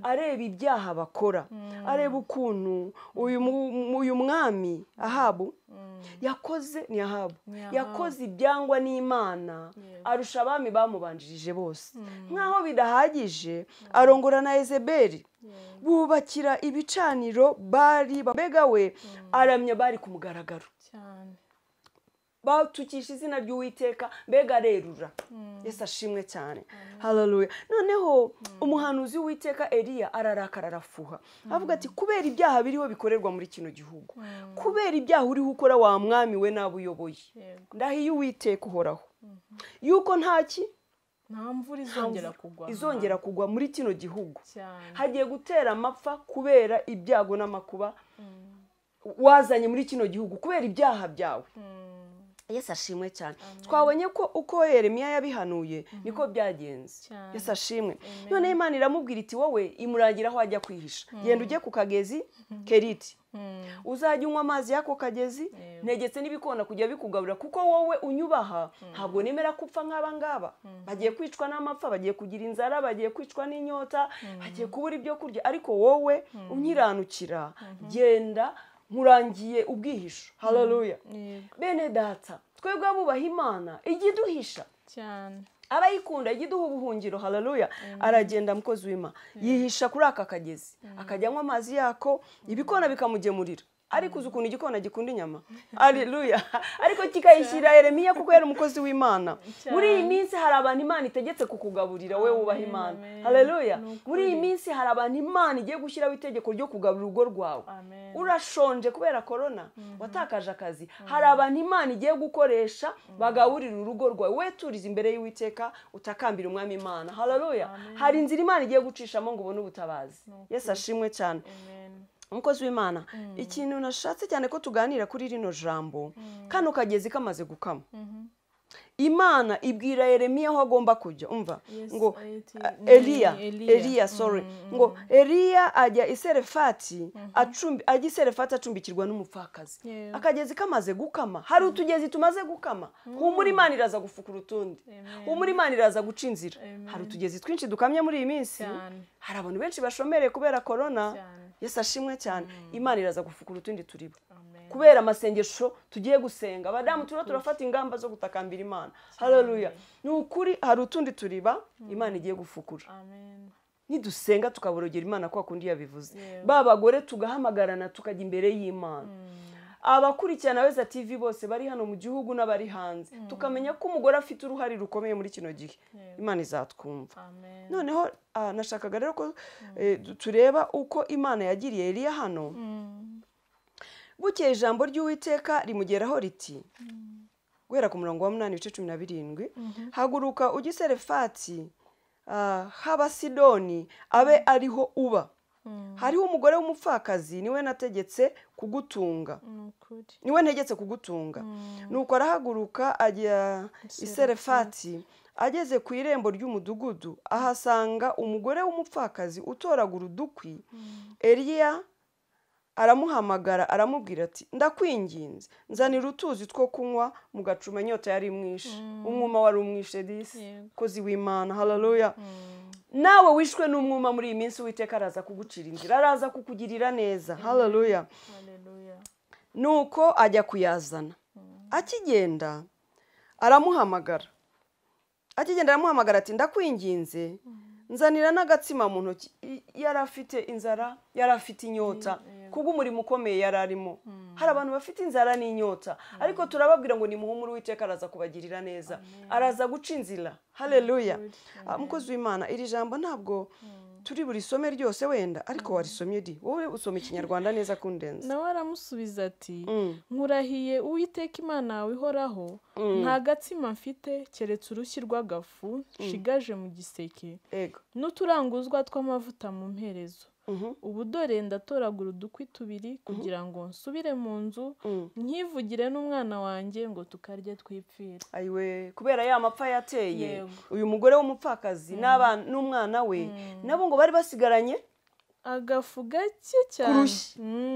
areba ibyaha bakora, areba ukuntu uyu mwami Ahabu yakoze, ni Ahabu yakoze ibyangwa n'Imana arusha abami bamubanjirije bose. Nkaho bidahagije arongora na Yezebeli, bubakira ibicaniro bari mbega we aramya bari ku mugaragaro, batukisha izina ry'Uwiteka, mbega arerura. Yesu ashimwe cyane. Haleluya. Noneho umuhanuzi w'Uwiteka Eliya ararakara, arafuha, avuga ati kubera ibyaha biriho bikorerwa muri kino gihugu, kubera ibyaha uriho ukora wa mwami we nabo uyoboye, ndahiye Uwiteka uhoraho yuko ntaki nta mvura izongera kugwa muri kino gihugu. Hagiye gutera amapfa kubera ibyago n'amakuba wazanye muri kino gihugu kubera ibyaha byawe. Yesu ashimwe cyane. Twabonye ko uko Yeremiya yabihanuye niko byagenze. Yesu ashimwe. None Imana iramubwira iti wowe imurangira aho ajya kwihisha, genda ujye ku kagezi Keriti, uzajya unywa amazi y'ako kagezi, ntegetse n'ibikona kujya bikugaburira, kuko wowe unyubaha ntabwo nemera kupfa nk'aba ngaba. Bagiye kwicwa n'amapfa, bagiye kugira inzara, bagiye kwicwa n'inyota, bagiye kubura ibyo kurya, ariko wowe unyiranukira, genda nkurangiye ubwihisho. Haleluya. Bene data, twebwe abubaha Imana ijya iduhisha cyane, abayikunda ijya iduha ubuhungiro. Haleluya. Aragenda mukozi w'Imana yihisha kuri aka kagezi, akajya anywa amazi yako, ibikona bikamugemurira. Ariko uzi ukuntu igikona gikunda inyama. Haleluya. Ariko kikayishyira Yeremiya kuko yari umukozi w'Imana. Muri iyi minsi hari abantu Imana itegetse kukugaburira wowe wubaha Imana. Haleluya. Muri iyi minsi hari abantu Imana igiye gushyiraho itegeko ryo kugaburira urugo rwawe. Urashonje kubera corona, watakaje akazi, hari abantu Imana igiye gukoresha bagaburira urugo rwawe. We turiza imbere y'Uwiteka utakambira umwami Imana. Haleluya. Hari inzira Imana igiye gucishamo ngo ubone ubutabazi. Yesu ashimwe cyane. Umukozi w'Imana, ikintu nashatse cyane ko tuganira kuri rino jambo, kano kagezi kamaze gukama, Imana ibwira Yeremiya aho agomba kujya. Umva ngo Eliya sorry, ngo Eliya ajya i Serefati, ajya i Serefati acumbikirwa n'umupfakazi. Akagezi kamaze gukama, hari utugezi tumaze gukama, humura Imana iraza gufukura utundi, humura Imana iraza guca inzira. Hari utugezi twinshi dukamye muri iyi minsi, hari abantu benshi bashomereye kubera corona. Yesu ashimwe cyane. Imana iraza gufukura utundi turiba kubera amasengesho tugiye gusenga. Abadamu turafata ingamba zo gutakambira Imana. Haleluya. Ni ukuri hari utundi turiba Imana igiye gufukura. Nidusenga tukaborogera Imana kwa kundi yabivuze, ba bagore tugahamagarana tukajya imbere y'Imana. Abakurikirana Weza TV bose bari hano mu gihugu n'abari hanze, tukamenya ko umugore afite uruhare rukomeye muri kino gihe. Imana izatwumva. Noneho nashakaga rero ko tureba uko Imana yagiriye Eliya hano. Bukeye ijambo ry'Uwiteka rimugeraho riti, guhera ku murongo wa 8 ibice 17, haguruka ujye i Serefati h'Abasidoni abe ariho uba. Hariho umugore w'umupfakazi niwe nategetse kugutunga, niwe ntegetse kugutunga. Nuko arahaguruka ajya i Serefati, ageze ku irembo ry'umudugudu ahasanga umugore w'umupfakazi utoragura udukwi. Eliya aramuhamagara aramubwira ati ndakwinginze nzanira utuzi two kunywa mu gacuma. Inyota yari imwishe, umwuma wari umwishe disi. Kozi w'Imana. Haleluya. Nawe wishwe n'umwuma muri iyi minsi, Uwiteka araza kugucira inzira, araza kukugirira neza. Haleluya. Nuko ajya kuyazana. Akigenda aramuhamagara, ati ndakwinginze nzanira n'agatsima mu ntoki. Yari afite inzara, yari afite inyota, kubw'umurimo ukomeye yari arimo. Hari abantu bafite inzara n'inyota, ariko turababwira ngo nimuhumure, Uwiteka araza kubagirira neza, araza guca inzira. Haleluya. Mukozi w'Imana, iri jambo ntabwo turi burisome ryose wenda, ariko warisomye di wowe usoma ikinyarwanda neza kundenza. Nawe aramusubiza ati nkurahiye Uwiteka Imana yawe ihoraho, nta gatsima mfite keretse urushyi rw'agafu nshigaje mu giseke n'uturanguzwa tw'amavuta mu mperezo. Ubu dore ndatoragura udukwi tubiri kugira ngo nsubire mu nzu, nkivugire n'umwana wanjye ngo tukarye twipfire. Ayiwe, kubera ya mapfa yateye uyu mugore w'umupfakazi n'umwana we, nabo ngo bari basigaranye agafu gake cyane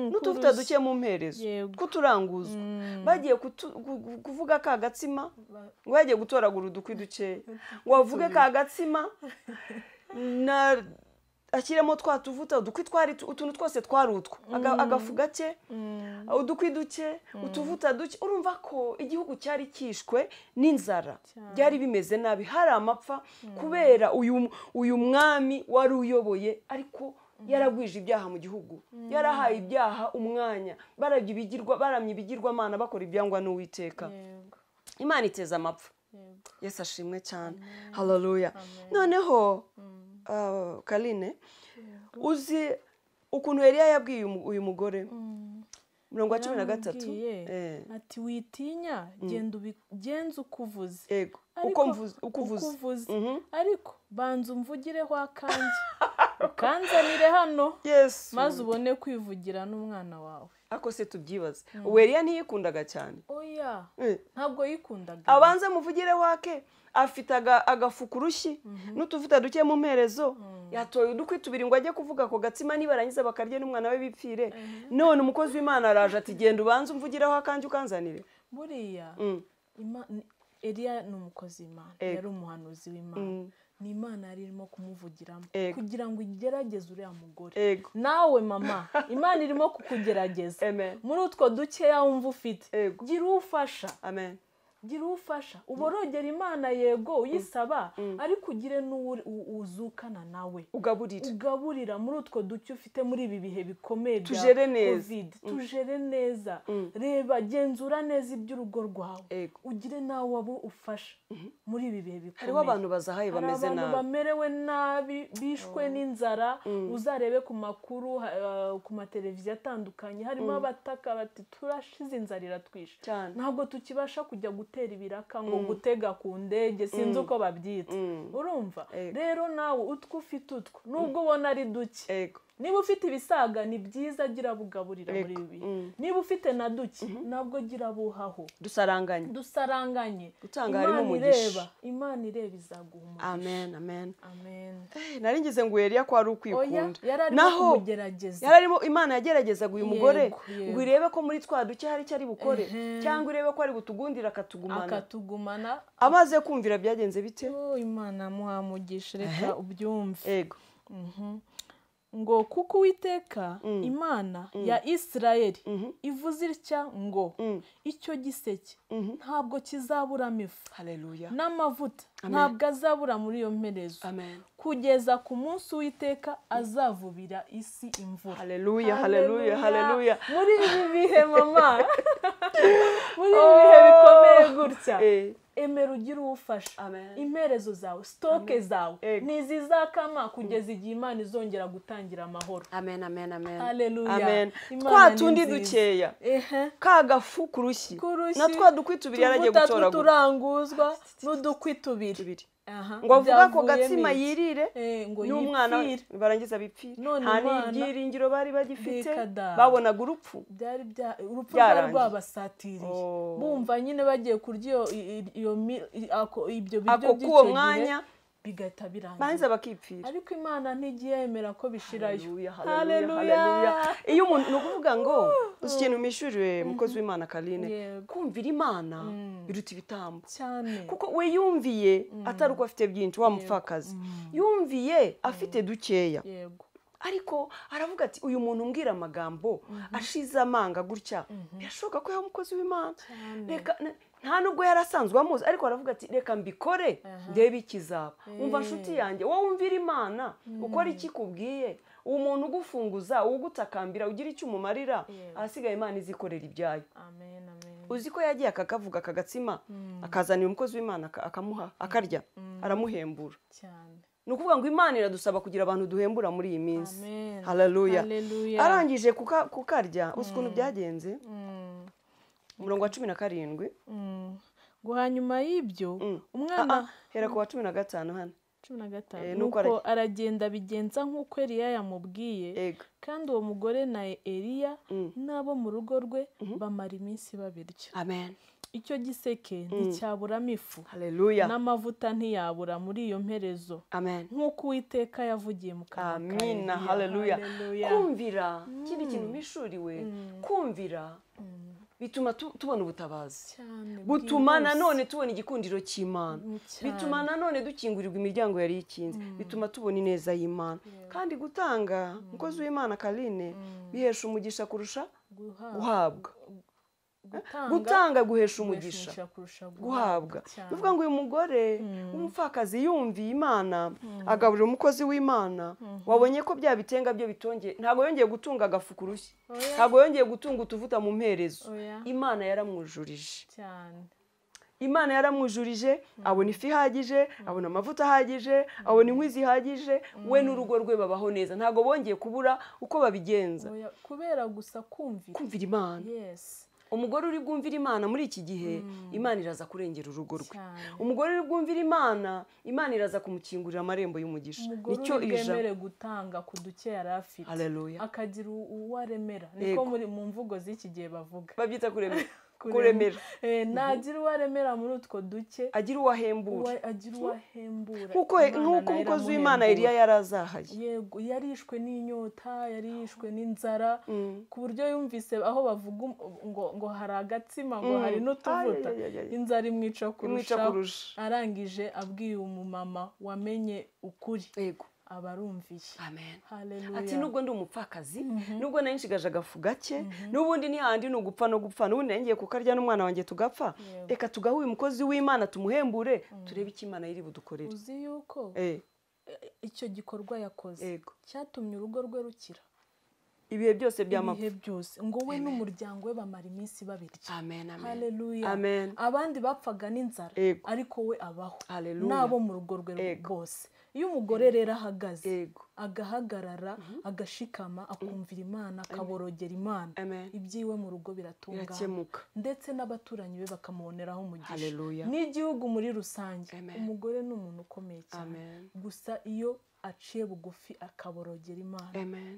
n'utuvuta duke mu mperezo kuturanguzwa. Bagiye kuvuga ka gatsima, ngo bagiye gutoragura udukwi duke, ngo bavuge ka gatsima na ashyiremo twa tuvuta udukwi twari utuntu twose twari utwo, agafu gake, udukwi duke, utuvuta duke. Urumva ko igihugu cyari kishwe n'inzara, byari bimeze nabi, hari amapfa kubera uyu mwami wari uyoboye, ariko yaragwije ibyaha mu gihugu, yarahaye ibyaha umwanya, baramye ibigirwamana, bakora ibyangwa n'Uwiteka. Imana iteza amapfa. Yesu ashimwe cyane. Haleluya. Noneho Karine, uzi ukuntu Eliya yabwiye uyu mugore murongo wa 13, ati witinya, genda ubigenze uko uvuze. Uko uvuze, ariko banza umvugireho akanjye, ukanzanire hano, maze ubone kwivugira n'umwana wawe. Ako se tubyibaze, ubu Eliya ntiyikundaga cyane. Oya, ntabwo yikundaga. Abanza muvugire wake, afite agafu ku rushyi n'utuvuta duke mu mperezo, yatoye udukwi tubiri ngo ajye kuvuga ako gatsima, nibarangiza bakarye n'umwana we bipfire. None umukozi w'Imana araje ati genda ubanze umvugireho akanjye ukanzanire. Buriya Eliya ni umukozi w'Imana, yari umuhanuzi w'Imana. Ni Imana yari irimo kumuvugiramo kugira ngo igerageze uriya mugore. Nawe mama, Imana irimo kukugerageza muri utwo dukeya wumva ufite, gira ufasha. Amen. Gira ufasha, uborogera Imana, yego uyisaba, ariko ugire n'uwo uzukana nawe, ugaburira muri utwo duke ufite muri ibi bihe bikomeye bya Covid. Tujere neza, reba, genzura neza iby'urugo rwawe, ugire nawe abo ufasha muri ibi bihe bikomeye. Hariho abantu bazahaye bameze nabi, abantu bamerewe nabi, bishwe n'inzara. Uzarebe ku makuru, ku mateleviziyo atandukanye, harimo abataka bati turashize inzara iratwishe, ntabwo tukibasha kujya gutera ibiraka ngo gutega ku ndege, sinzi uko babyita. Urumva rero nawe utwo ufite utwo, nubwo ubona ari duke, niba ufite ibisaga ni byiza, gira bugaburira muri ibi bihe. Niba ufite na duke, nabwo gira buhaho, dusaranganye. Imana ireba izaguha umugisha. Amen, amen, amen. Nari ngize ngo Eliya ko ari ukwikunda, naho yararimo Imana yageragezaga uyu mugore ngo irebe ko muri twa duke hari icyo ari bukore, cyangwa irebe ko ari butugundira akatugumana. Amaze kumvira byagenze bite? Imana muhamugisha, reka ubyumve. Yego. Ngo kuko Uwiteka Imana ya Isirayeli ivuze itya ngo icyo giseke ntabwo kizaburamo ifu, n'amavuta ntabwo azabura muri iyo mperezo, kugeza ku munsi Uwiteka azavubira isi imvura. Haleluya, haleluya, haleluya. Muri ibi bihe mama, muri ibi bihe bikomeye gutya, emera ugire uwufasha. Imperezo zawe, sitoke zawe ntizizakama kugeza igihe Imana izongera gutangira amahoro. Amen, amen, amen. Haleluya. Amen. Twa tundi dukeya, ka gafu ku rushyi, na twa dukwi tubiri yaragiye gutoragura, turanguzwa n'udukwi tubiri, ngo avuga ko gatsima yirire n'umwana barangiza bipfire. Nta n'ibyiringiro bari bagifite, babonaga urupfu, byari urupfu rwari rwabasatiriye, bumva nyine bagiye kurya ibyo biryo by'icyo mwanya bigahita birangira, barangiza bakipfira. Ariko Imana ntigiye yemera ko bishirayo. Haleluya. Iyo umuntu, ni ukuvuga ngo uzi ikintu mishuriwe mukozi w'Imana Karine, kumvira Imana biruta ibitambo cyane, kuko we yumviye atari uko afite byinshi, wa mupfakazi yumviye afite dukeya, ariko aravuga ati uyu muntu umbwira amagambo ashize amanga gutya, birashoboka ko yaba umukozi w'Imana. Reka, nta nubwo yarasanzwe amuzi, ariko aravuga ati reka mbikore ndebe ikizaba. Umva nshuti yanjye, wowe wumvira Imana, ukora iki kubwiye, umuntu ugufunguza, ugutakambira, ugira icyo umumarira, ahasigaye Imana izikorera ibyayo. Amen, amen. Uzi ko yagiye akakavuga akagatsima, akazanira umukozi w'Imana akamuha, akarya, aramuhembura cyane. Ni ukuvuga ngo Imana iradusaba kugira abantu duhembura muri iyi minsi. Haleluya. Arangije kukarya, uzi ukuntu byagenze? Umurongo wa 17. Ngo hanyuma y'ibyo umwana, hera ku wa 15 hano. 15. Nuko aragenda bigenza nk'uko Eliya yamubwiye, kandi uwo mugore na Eliya n'abo mu rugo rwe bamara iminsi babirya. Amen. Icyo giseke nticyaburamo ifu. Haleluya. N'amavuta ntiyabura muri iyo mperezo. Amen. Nk'uko Uwiteka yavugiye mu kanwa ka Eliya. Amina. Haleluya. Kumvira kindi kintu mishuriwe, kumvira bituma tubona ubutabazi, butuma nanone tubona igikundiro cy'Imana, bituma nanone dukingurirwa imiryango yari ikinze, bituma tubona ineza y'Imana. Kandi gutanga, umukozi w'Imana Karine, bihesha umugisha kurusha guhabwa. Gutanga guhesha umugisha guhabwa. Bivuga ngo uyu mugore w'umupfakazi yumviye Imana, agaburira umukozi w'Imana, wabonye ko bya bitenga byo bitongeye, ntabwo yongeye gutunga agafu ku rushyi, ntabwo yongeye gutunga utuvuta mu mperezo. Imana yaramwujurije cyane. Imana yaramwujurije, abona ifu ihagije, abona amavuta ahagije, abona inkwi zihagije, we n'urugo rwe babaho neza. Ntabwo bongeye kubura uko babigenza kubera gusa kumvira Imana. Umugore uri bwumvira Imana muri iki gihe, Imana iraza kurengera urugo rwe. Umugore uri bwumvira Imana, Imana iraza kumukingurira amarembo y'umugisha. Nicyo ije gutanga ku duke yari afite, akagira uwo aremera. Niko muri mu mvugo z'iki gihe bavuga, babyita kuremera. Kuremera. Nagira uwo aremera muri utwo duke, agira uwo ahembura. Kuko nk'uko umukozi w'Imana Eliya yarazahaye. Yego, yarishwe n'inyota, yarishwe n'inzara, ku buryo yumvise aho bavuga ngo hari agatsima, ngo hari n'utuvuta, inzara imwica kurusha. Arangije abwiye umumama wamenye ukuri. Yego. Abarumviye. Amen. Haleluya. Ati nubwo ndi umupfakazi, nubwo nayishigaje agafu gake, nubundi ni handi nugupfa no gupfa, nubundi ngiye kukarya n'umwana wanjye tugapfa, reka tugahe uyu mukozi w'Imana tumuhembure, turebe icyo Imana iri budukorere. Uzi yuko icyo gikorwa yakoze cyatumye urugo rwe rukira ibihe byose by'amapfa, ibihe byose, ngo we n'umuryango we bamara iminsi babirya. Amen. Amen. Haleluya. Amen. Abandi bapfaga n'inzara, ariko we abaho nabo mu rugo rwe rwose. Iyo umugore rero ahagaze, agahagarara, agashikama, akumvira Imana, akaborogera Imana, ibyiwe mu rugo biratungana, ndetse n'abaturanyi be bakamuboneraho umugisha, n'igihugu muri rusange. Umugore ni umuntu ukomeye cyane, gusa iyo aciye bugufi akaborogera Imana,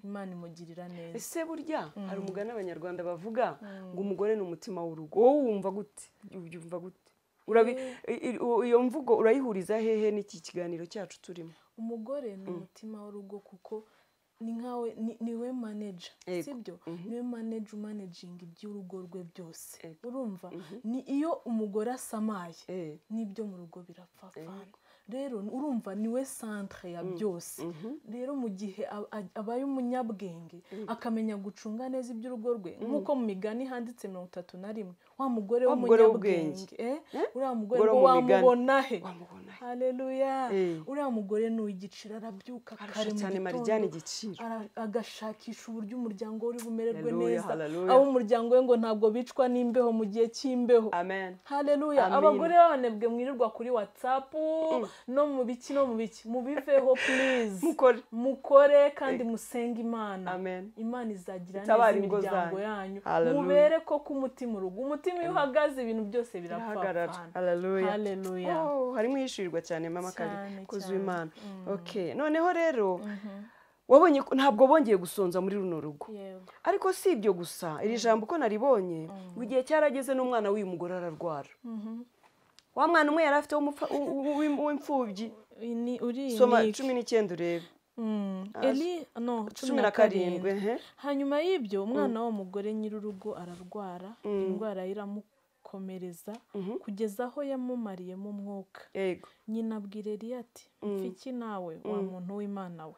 Imana imugirira neza. Ese burya hari umugani abanyarwanda bavuga ngo umugore ni umutima w'urugo, wowe wumva gute? Ubyumva gute? Iyo mvugo urayihuriza hehe n'iki kiganiro cyacu turimo? Umugore ni umutima w'urugo kuko ni nkawe, niwe manager, sibyo? Niwe manager managing iby'urugo rwe byose. Urumva ni iyo umugore asamaye n'ibyo mu rugo birapfapfana. Rero urumva niwe centre ya byose. Rero mu gihe abaye umunyabwenge akamenya gucunga neza iby'urugo rwe, nk'uko mu migani handitse 31, wa mugore w'umunyabwenge, uriya mugore wamubona he? Haleluya. Uriya mugore ni uw'igiciro, arabyuka kare mu gitondo, agashakisha uburyo umuryango uri bumererwe neza, abo umuryango we ngo ntabwo bicwa n'imbeho mu gihe cy'imbeho. Amen. Haleluya. Abagore b'abanebwe mwirirwa kuri WhatsApp no mu biki no mu biki, mubiveho please, mukore kandi musenge Imana. Imana izagira neza imiryango yanyu, mubere ko kumutima urugo, umutima iyo uhagaze ibintu byose birapfapfana. Haleluya. Haleluya. Harimo yishurirwa cyane mama Kari kuzi Imana. Okay, noneho rero wabonye ntabwo bongeye gusonza muri runo rugo. Ariko si ibyo gusa, iri jambo uko naribonye, ngo igihe cyarageze n'umwana w'uyu mugore ararwara. Wa mwana umwe yari afite w'imfubyi, soma 19 urebe. Eli no 17. Hanyuma y'ibyo umwana w'umugore nyir'urugo ararwara, indwara iramukomereza kugeza aho yamumariyemo umwuka. Nyina abwira Eliya ati mfiki nawe wa muntu w'Imana we,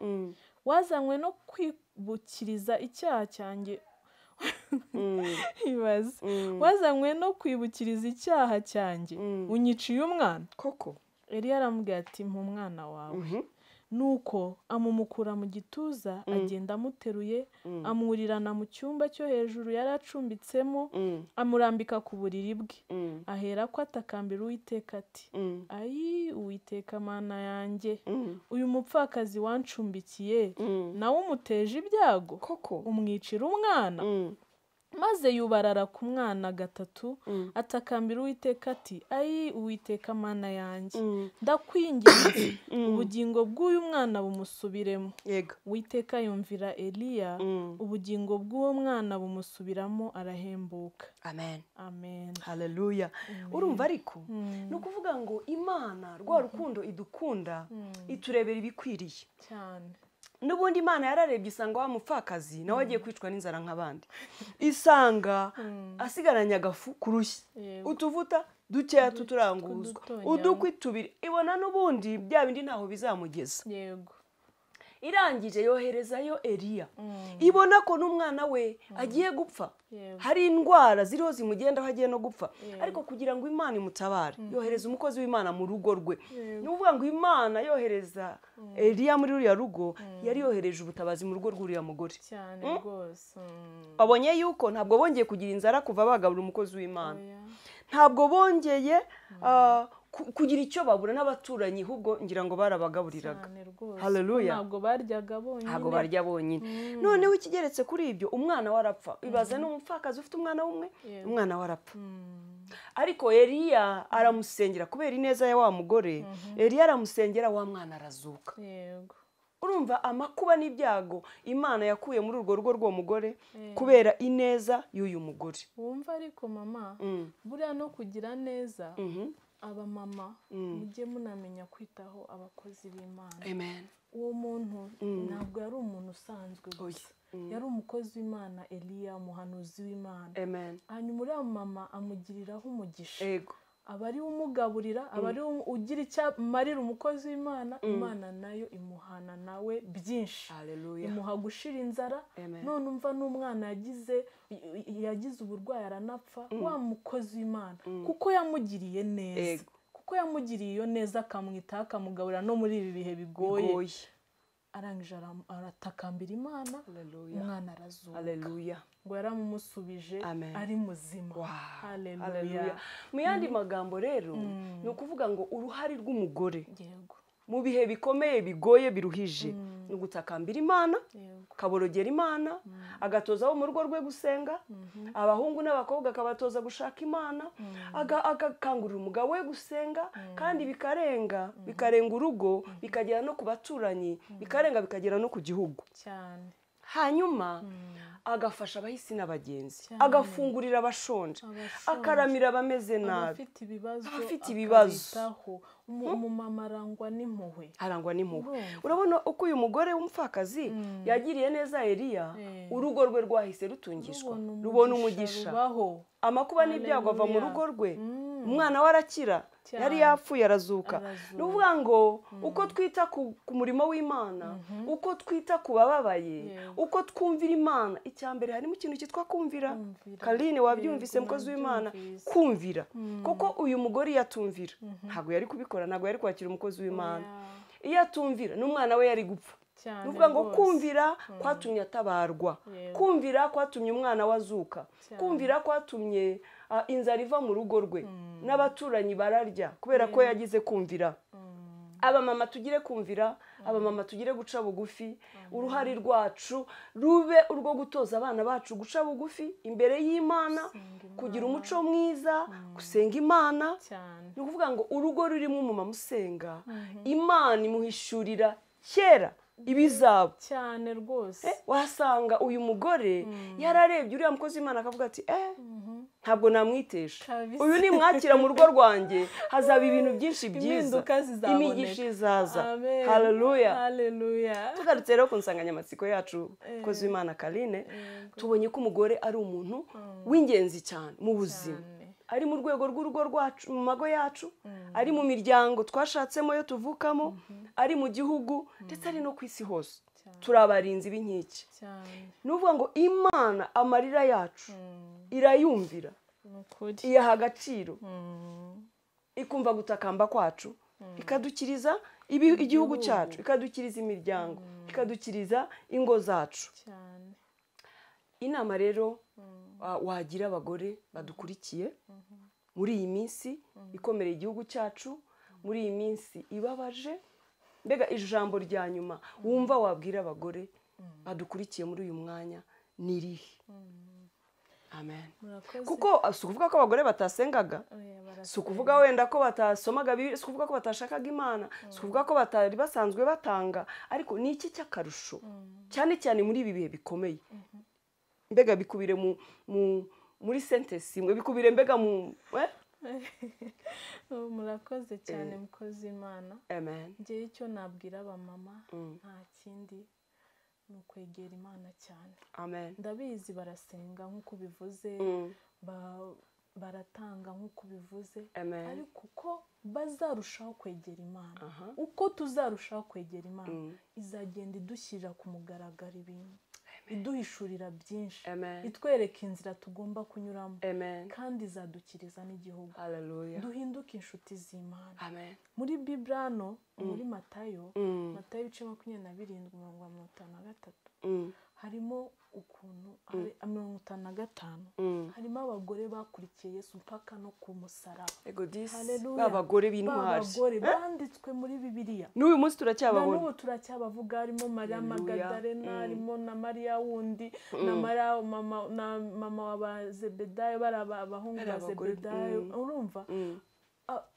wazanywe no kwibukiriza icyaha cyanjye. Ibaze, wazanywe no kwibukiriza icyaha cyanjye, unyiciye umwana koko. Eliya aramubwira ati mpa umwana wawe. Nuko amumukura mu gituza, agenda amuteruye, amwurirana mu cyumba cyo hejuru yari acumbitsemo, amurambika ku buriri bwe. Ahera ko atakambira Uwiteka ati ayi Uwiteka Mana yanjye, uyu mupfakazi wancumbikiye nawe umuteje ibyago koko, umwicira umwana. Maze yubarara ku mwana gatatu, atakambira Uwiteka ati: "Ayi Uwiteka Mana yanjye, ndakwinginze, ubugingo bw'uyu mwana bumusubiremo." Uwiteka yumvira Eliya, ubugingo bw'uwo mwana bumusubiramo, arahembuka. Amen. Amen. Haleluya. Urumva ariko ni ukuvuga ngo Imana rwa rukundo idukunda iturebera ibikwiriye cyane. N'ubundi Imana yararebye isanga wa mupfakazi nawe agiye kwicwa n'inzara nk'abandi, isanga asigaranye agafu ku rushyi, utuvuta dukeya tuturanguzwa, udukwi tubiri, ibona n'ubundi bya bindi ntaho bizamugeza. Yego. Irangije yoherezayo Eliya, ibona ko n'umwana we agiye gupfa, hari indwara ziriho zimugendaho, agiye no gupfa, ariko kugira ngo Imana imutabare yohereza umukozi w'Imana mu rugo rwe. Ni ukuvuga ngo Imana yohereza Eliya muri ruriya rugo, yari yohereje ubutabazi mu rugo rw'uriya mugore. Cyane rwose. Babonye yuko ntabwo bongeye kugira inzara kuva bagabura umukozi w'Imana, ntabwo bongeye kugira icyo babura n'abaturanyi, ahubwo ngira ngo barabagaburiraga. Haleluya. Ntabwo baryaga bonyine. Ntabwo barya bonyine. Noneho ikigeretse kuri ibyo, umwana warapfa. Ibaze n'umupfakazi ufite umwana umwe, umwana warapfa. Ariko Eliya aramusengera kubera ineza ya wa mugore. Eliya aramusengera, wa mwana arazuka. Yego. Urumva amakuba n'ibyago Imana yakuye muri urwo rugo rw'uwo mugore kubera ineza y'uyu mugore. Wumva ariko mama, buriya no kugira neza, abamama mujye munamenya kwitaho abakozi b'Imana. Amen. Uwo muntu ntabwo yari umuntu usanzwe gusa, yari umukozi w'Imana Eliya, umuhanuzi w'Imana. Amen. Hanyuma uriya mama amugiriraho umugisha. Yego. Aba ari umugaburira, aba ari ugira icyo amarira umukozi w'Imana, Imana nayo imuhana nawe byinshi. Haleluya. Imuha gushira inzara. None umva n'umwana yagize uburwayi aranapfa, wa mukozi w'Imana kuko yamugiriye neza, kuko yamugiriye iyo neza akamwitaho akamugaburira no muri ibi bihe bigoye. Arangije aratakambira Imana, umwana arazuka. Haleluya. Ngo yaramumusubije ari muzima. Haleluya. Mu yandi magambo rero ni ukuvuga ngo uruhare rw'umugore mu bihe bikomeye bigoye biruhije ni ugutakambira Imana, akaborogera Imana, agatoza abo mu rugo rwe gusenga, abahungu n'abakobwa akabatoza gushaka Imana, agakangurira umugabo we gusenga, kandi bikarenga bikarenga urugo, bikagera no ku baturanyi, bikarenga bikagera no ku gihugu cyane. Hanyuma agafasha abahisi n'abagenzi, agafungurira abashonje, akaramira abameze nabi, abafite ibibazo. Umumama arangwa n'impuhwe, arangwa n'impuhwe. Urabona uko uyu mugore w'umupfakazi yagiriye neza Eliya, urugo rwe rwahise rutungishwa, rubona umugisha. Amakuba n'ibyago ava mu rugo rwe, umwana we arakira, yari yapfuye arazuka. Ni ukuvuga ngo uko twita ku murimo w'Imana, uko twita ku bababaye, uko twumvira Imana. Icya mbere harimo ikintu cyitwa kumvira. Karine wabyumvise, mukozi w'Imana, kumvira. Kuko uyu mugore iyo atumvira ntabwo yari kubikora, ntabwo yari kwakira umukozi w'Imana. Iyo atumvira n'umwana we yari gupfa. Ni ukuvuga ngo kumvira kwatumye atabarwa, kumvira kwatumye umwana we azuka, kumvira kwatumye inzara iva mu rugo rwe, n'abaturanyi bararya kubera ko yagize kumvira. Abamama tugire kumvira, abamama tugire guca bugufi. Uruhare rwacu rube urwo gutoza abana bacu guca bugufi imbere y'Imana, kugira umuco mwiza, gusenga Imana. Ni ukuvuga ngo urugo rurimo umumama usenga, Imana imuhishurira kera ibizaba cyane rwose. Wasanga uyu mugore yararebye uriya mukozi w'Imana akavuga ati ntabwo namwitesha, uyu nimwakira mu rugo rwanjye hazaba ibintu byinshi byiza, imigisha izaza. Haleluya. Haleluya. Tugarutse rero ku nsanganyamatsiko yacu, mukozi w'Imana Karine, tubonye ko umugore ari umuntu w'ingenzi cyane mu buzima, ari mu rwego rw'urugo rwacu, mu mago yacu, ari mu miryango twashatsemo yo tuvukamo, ari mu gihugu, ndetse ari no ku isi hose. Turi abarinzi b'inkike. Ni ukuvuga ngo Imana amarira yacu irayumvira, iyaha agaciro, ikumva gutakamba kwacu, ikadukiriza igihugu cyacu, ikadukiriza imiryango, ikadukiriza ingo zacu. Inama rero wagira abagore badukurikiye muri iyi minsi ikomereye igihugu cyacu, muri iyi minsi ibabaje, mbega ijambo rya nyuma wumva wabwira abagore badukurikiye muri uyu mwanya ni irihe? Amen. Kuko si ukuvuga ko abagore batasengaga, si ukuvuga wenda ko batasomaga Bibiliya, si ukuvuga ko batashakaga Imana, si ukuvuga ko batari basanzwe batanga, ariko ni iki cy'akarusho cyane cyane muri ibi bihe bikomeye? Mbega bikubire muri sentence imwe, bikubire mbega mu Murakoze cyane mukozi Imana. Amen. Njye icyo nabwira abamama nta kindi ni ukwegera Imana cyane. Amen. Ndabizi barasenga nk'uko bivuze, baratanga nk'uko bivuze, ariko uko bazarushaho kwegera Imana, uko tuzarushaho kwegera Imana, izagenda idushyirira ku mugaragaro ibintu, iduhishurira byinshi, itwereka inzira tugomba kunyuramo, kandi izadukiriza n'igihugu. Duhinduke inshuti z'Imana. Muri Bibrano, muri Matayo, Matayo ibice 27 umurongo wa 53, harimo ukuntu 55 harimo abagore bakurikiye Yesu mpaka no ku musaraba. Abagore b'intwari, abagore banditswe muri Bibiliya, n'uyu munsi turacyababona, n'ubu turacyabavuga. Harimo Mariya Magadalena, harimo na Mariya wundi, na Mariya na mama wa Zebedayo, bari abahungu ba Zebedayo. Urumva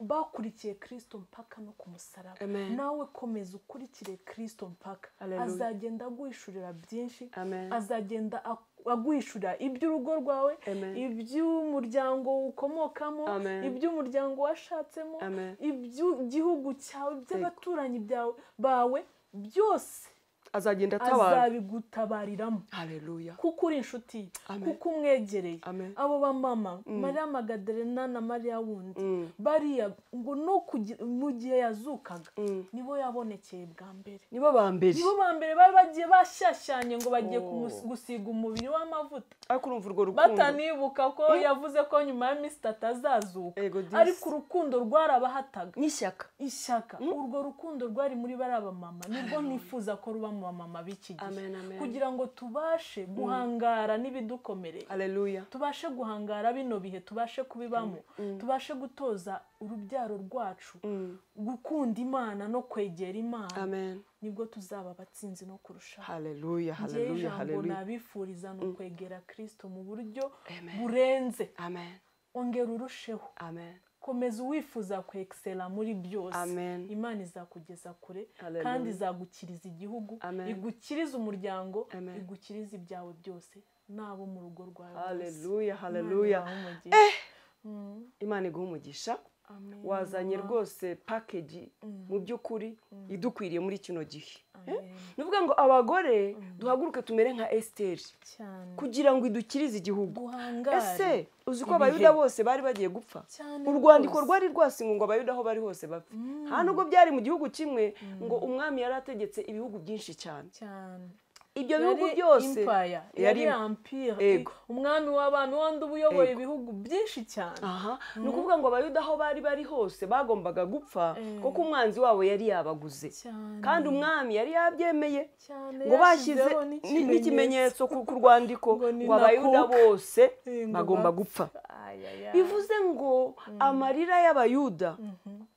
bakurikiye Kristo mpaka no ku musaraba. Nawe komeza ukurikire Kristo mpaka, azagenda aguhishurira byinshi, azagenda aguhishurira iby'urugo rwawe, iby'umuryango ukomokamo, iby'umuryango washatsemo, iby'igihugu cyawe, iby'abaturanyi bawe, byose azagenda atabara, azabigutabariramo. Haleluya. Kuko uri inshuti, kuko umwegereye. Abo bamama Mariya Magadalena na Mariya wundi, bariya ngo no mu gihe yazukaga nibo yabonekeye bwa mbere, nibo ba mbere, nibo ba mbere bari bagiye bashyashyanye ngo bagiye gusiga umubiri w'amavuta, ariko urumva urwo rukundo batanibuka ko yavuze ko nyuma y'iminsi itatu azazuka. Ariko urukundo rwarabahataga, n'ishyaka, ishyaka. Urwo rukundo rwari muri bariya bamama nibwo nifuza ko ruba mu mama b'iki gihe, kugira ngo tubashe guhangara n'ibidukomereye. Haleluya. Tubashe guhangara bino bihe, tubashe kubibamo, tubashe gutoza urubyaro rwacu gukunda Imana no kwegera Imana. Amen. Nibwo tuzaba abatsinzi no kurushaho. Haleluya, haleluya, haleluya. Nabifuriza no kwegera Kristo mu buryo burenze. Amen. Ongera urusheho. Amen. Komeza uwifuza kwexcela muri byose. Imana izakugeza kure, kandi izagukiriza igihugu, igukiriza umuryango, igukiriza ibyawe byose nabo mu rugo rwawe. Haleluya, haleluya. Imana iguhe umugisha. Wazanye rwose package mu by'ukuri idukwiriye muri kino gihe. Nuvuga ngo abagore duhaguruke tumere nka Esther kugira ngo idukirize igihugu. Ese uzi ko abayuda bose bari bagiye gupfa? Urwandiko rwari rwasinywe ngo abayuda aho bari hose bapfe. Nta nubwo byari mu gihugu kimwe, ngo umwami yarategetse ibihugu byinshi cyane. Ibyo bihugu byose yari empire, umwami w'abami wandi ubuyoboye ibihugu byinshi cyane. Ni ukuvuga ngo abayuda aho bari bari hose bagombaga gupfa, kuko umwanzi wabo yari yabaguze, kandi umwami yari yabyemeye ngo bashyize n'ikimenyetso ku rwandiko ngo abayuda bose bagomba gupfa. Bivuze ngo amarira y'abayuda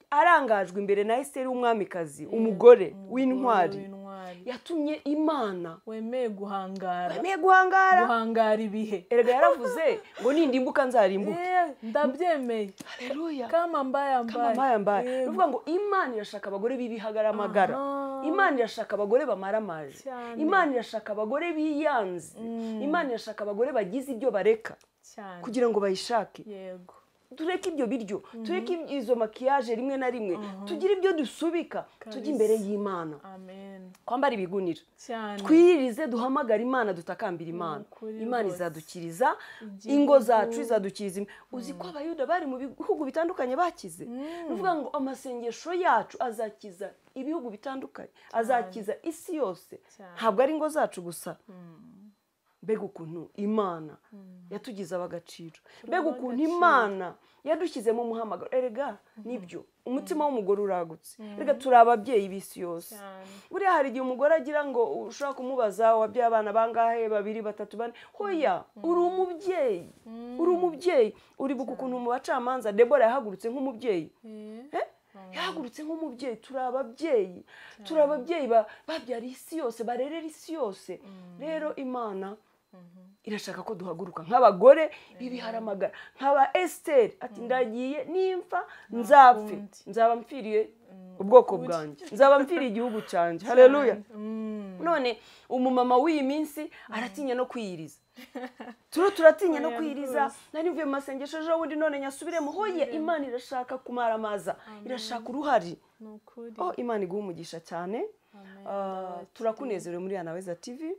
arangajwe imbere na Esther w'umwamikazi, umugore w'intwari, yatumye Imana wemeye guhangara, wemeye guhangara, guhangara ibihe. Erega yaravuze ngo nindimbuka nzarimbuke. Ndabyemeye. Haleluya. Kama mbaya mbaya, kama mbaya mbaya. Nuvuga ngo Imana irashaka abagore b'ibihagaramagara, Imana irashaka abagore bamaramaje, Imana irashaka abagore biyanze, Imana irashaka abagore bagize ibyo bareka kugira ngo bayishake. Yego. Tureke ibyo biryo, tureke izo makiyaje rimwe na rimwe, tugire ibyo dusubika, tujye imbere y'Imana. Amen. Kwambara ibigunira, twiyirize, duhamagara Imana, dutakambira Imana. Imana izadukiriza ingo zacu, izadukiriza. Uzi ko abayuda bari mu bihugu bitandukanye bakize. Nuvuga ngo amasengesho yacu azakiza ibihugu bitandukanye, azakiza isi yose, ntabwo ari ingo zacu gusa. Mbega ukuntu Imana yatugize abagaciro, mbega ukuntu Imana yadushyizemo umuhamagaro. Erega nibyo, umutima w'umugore uragutse. Erega turi ababyeyi b'isi yose. Buriya hari igihe umugore agira ngo ushobora kumubaza wabyaye abana bangahe, babiri, batatu, bane. Hoya, uri umubyeyi, uri umubyeyi. Uribuka ukuntu mu bacamanza Debora yahagurutse nk'umubyeyi. Yahagurutse nk'umubyeyi. Turi ababyeyi, turi ababyeyi babyara isi yose, barerera isi yose. Rero Imana Irashaka ko duhaguruka nk'abagore bibiharamagara, nk'aba Esther ati ndagiye nimfa nzapfe, nzaba mpfiriye ubwoko bwanjye, nzaba mpfiriye igihugu cyanjye. Haleluya. None umumama w'iyi minsi aratinya no kwiyiriza. Turatinya no kwiyiriza. Nari mvuye mu masengesho ejo bundi none nyasubiremo. Hoye, Imana irashaka kumaramaza, irashaka uruhari. Oh, Imana iguha umugisha cyane. Turakunezerewe muri Anaweza TV.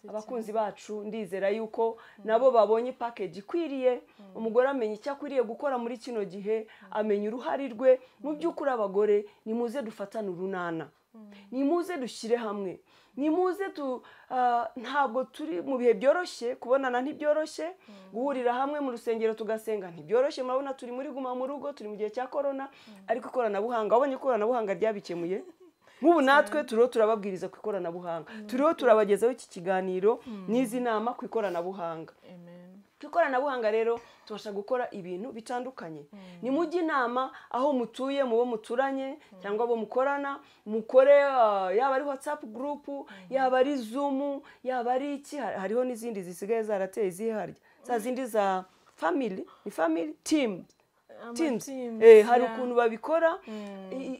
Abakunzi bacu ndizera yuko nabo babonye package ikwiriye. Umugore amenya icyo akwiriye gukora muri kino gihe, amenya uruhari rwe. Mu by'ukuri abagore nimuze dufatane urunana, nimuze dushyire hamwe, nimuze ntabwo turi mu bihe byoroshye, kubonana ntibyoroshye, guhurira hamwe mu rusengero tugasenga ntibyoroshye. Murabona turi muri guma mu rugo, turi mu gihe cya corona, ariko ikoranabuhanga, wabonye ikoranabuhanga ryabikemuye. Nk'ubu natwe turiho turababwiriza ku ikoranabuhanga, turiho turabagezaho iki kiganiro n'izi nama ku ikoranabuhanga. Ku ikoranabuhanga rero tubasha gukora ibintu bitandukanye. Nimujye inama aho mutuye, mu bo muturanye cyangwa abo mukorana, mukore yaba ari WhatsApp group, yaba ari Zoom, yaba ari iki, hariho n'izindi zisigaye zarateye ziharya, za zindi za family, ni family team. Teams. Hari ukuntu babikora,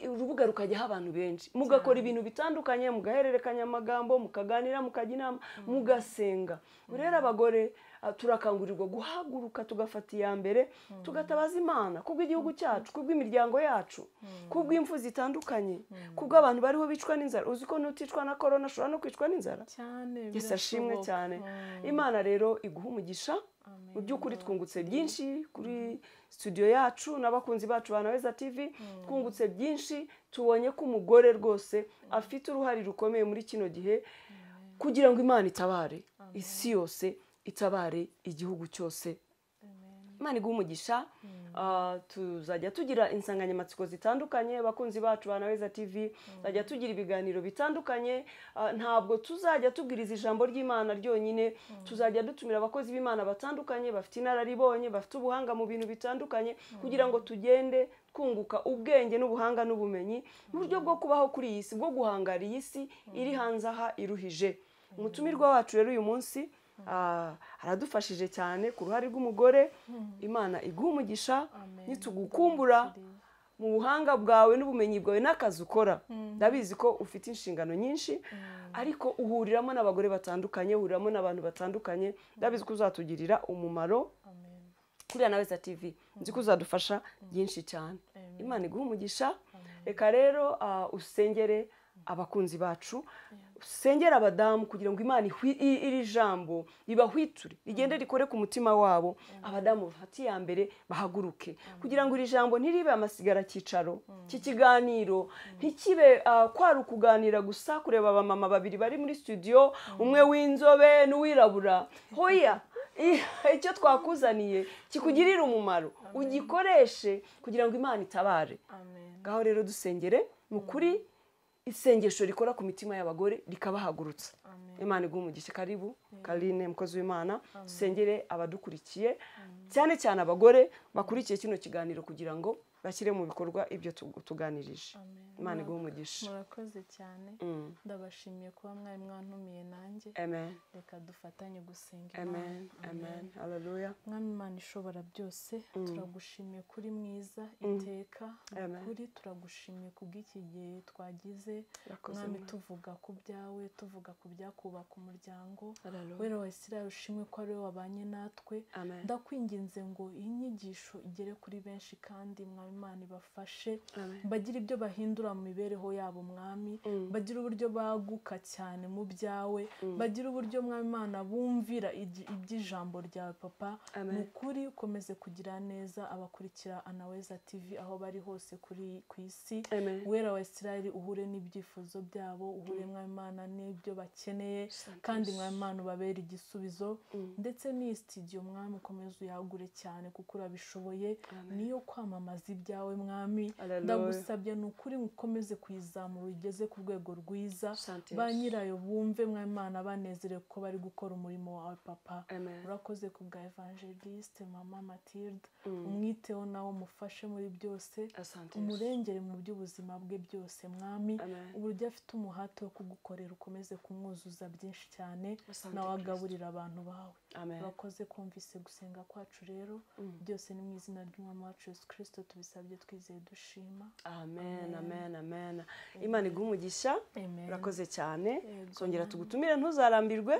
urubuga rukajyaho abantu benshi, mugakora ibintu bitandukanye, mugahererekanya amagambo, mukaganira, mukajya inama, mugasenga. Rero abagore turakangurirwa guhaguruka tugafata iya mbere, tugatabaza Imana kubw'igihugu cyacu, kubw'imiryango yacu, kubw'imfu zitandukanye, kubw'abantu bariho bicwa n'inzara. Uzi ko nuticwa na corona ashobora no kwicwa n'inzara cyane. Yesu ashimwe cyane. Imana rero iguha umugisha. Mu by'ukuri twungutse byinshi kuri studio yacu n'abakunzi bacu ba Anaweza TV, twungutse byinshi, tubonye ko umugore rwose afite uruhare rukomeye muri kino gihe kugira ngo Imana itabare isi yose, itabare igihugu cyose. Imana iguhe umugisha. Tuzajya tugira insanganyamatsiko zitandukanye, abakunzi bacu ba Anaweza TV, tuzajya tugira ibiganiro bitandukanye. Ntabwo tuzajya tubwiriza ijambo ry'Imana ryonyine, tuzajya dutumira abakozi b'Imana batandukanye bafite inararibonye, bafite ubuhanga mu bintu bitandukanye, kugira ngo tugende twunguka ubwenge n'ubuhanga n'ubumenyi mu buryo bwo kubaho kuri iyi si, bwo guhangara iyi si iri hanze aha iruhije. Umutumirwa wacu rero uyu munsi aradufashije cyane ku ruhare rw'umugore. Imana iguha umugisha. Nitugukumbura mu buhanga bwawe n'ubumenyi bwawe n'akazi ukora, ndabizi ko ufite inshingano nyinshi, ariko uhuriramo n'abagore batandukanye, uhuriramo n'abantu batandukanye, ndabizi ko uzatugirira umumaro kuri Anaweza TV. Nzi ko uzadufasha byinshi cyane. Imana iguha umugisha. Reka rero usengere abakunzi bacu, usengera abadamu kugira ngo Imana iri jambo ribahwiture, rigende rikore ku mutima wabo. Abadamu bafate iya mbere bahaguruke, kugira ngo iri jambo ntiribe amasigara cyicaro cy'ikiganiro, ntikibe kwari ukuganira gusa, kureba abamama babiri bari muri studio, umwe w'inzobe n'uwirabura. Hoya, icyo twakuzaniye kikugirira umumaro, ugikoreshe kugira ngo Imana itabare. Ngaho rero dusengere mu kuri, isengesho rikora ku mitima y'abagore rikabahagurutsa. Imana iguhe umugisha. Karibu Karine, mukozi w'Imana, dusengere abadukurikiye, cyane cyane abagore bakurikiye kino kiganiro kugira ngo bashyire mu bikorwa ibyo tuganirije. Imana iguhe umugisha. Murakoze cyane. Ndabashimiye kuba mwari mwantumiye nanjye. Amen. Reka dufatanye gusenga Imana. Amen. Amen. Hallelujah. Mwami Imana ishobora byose, turagushimiye kuri mwiza iteka. Kuri turagushimiye kubw'iki gihe twagize. Mwami, tuvuga ku byawe, tuvuga ku byakubaka umuryango. Wera wa Isirayeli, ushimwe ko ari wowe wabanye natwe. Ndakwinginze ngo iyi nyigisho igere kuri benshi, kandi Mwami Imana ibafashe, bagire ibyo bahindura mu mibereho yabo Mwami, bagira uburyo baguka cyane mu byawe, bagira uburyo Mwami Imana bumvira iby'ijambo ryawe Papa. Mu kuri ukomeze kugira neza abakurikira Anaweza TV aho bari hose kuri ku isi. Wera wa Isirayeli, uhure n'ibyifuzo byabo, uhure Mwami Imana n'ibyo bakeneye, kandi Mwami Imana ubabere igisubizo. Ndetse n'iyi studio Mwami ukomeze uyagure cyane kuko urabishoboye, niyo kwamamaza ibyawe Mwami. Hallelujah. Ndagusabye ni ukuri ukomeze kuyizamura uyigeze ku rwego rwiza, Asante ba Yesu. nyirayo bumve Mwami Imana banezerewe ko bari gukora umurimo wawe Papa. Amen. Urakoze ku bwa Evangeliste Mama Matilde, umwiteho nawe umufashe muri byose, Asante Yesu. umurengere mu by'ubuzima bwe byose Mwami. Amen. Uburyo afite umuhate wo kugukorera ukomeze kumwuzuza byinshi cyane, Asante nawe Kristo. agaburira abantu bawe. Amen. Urakoze kumvise gusenga kwacu rero, byose ni mu izina ry'Umwami wacu Yesu Kristo tubisabye twizeye dushima. Amen, amen, amen. Imana iguhe umugisha. Amen. Urakoze cyane. Yego. Zongera tugutumire ntuzarambirwe,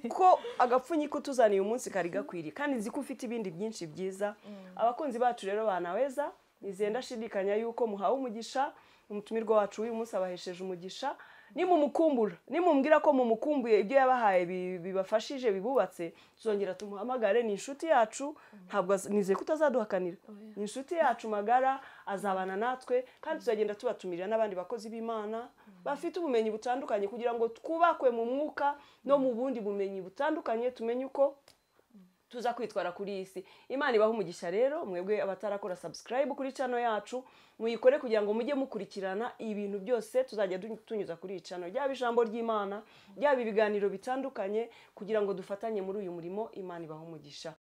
kuko agapfunyika utuzaniye uyu munsi kari gakwiriye, kandi nzi ko ufite ibindi byinshi byiza. Abakunzi bacu rero banaweza, nizeye ndashidikanya yuko muhawe umugisha. Umutumirwa wacu w'uyu munsi abahesheje umugisha. Nimumukumbura, nimumubwira ko mumukumbuye, ibyo yabahaye bibafashije, bibubatse, tuzongera tumuhamagare. Ni inshuti yacu, ntabwo nizeye ko utazaduhakanira. Oya. Ni inshuti yacu magara, azabana natwe, kandi tuzagenda tubatumirira n'abandi bakozi b'Imana bafite ubumenyi butandukanye, kugira ngo twubakwe mu mwuka no mu bundi bumenyi butandukanye, tumenye uko tuza kwitwara kuri iyi si. Imana ibahe umugisha rero mwebwe abatarakora subscribe kuri channel yacu, muyikore kugira ngo mujye mukurikirana ibintu byose tuzajya tunyuza kuri iyi channel, byaba ijambo ry'Imana, byaba ibiganiro bitandukanye, kugira ngo dufatanye muri uyu murimo. Imana ibahe umugisha.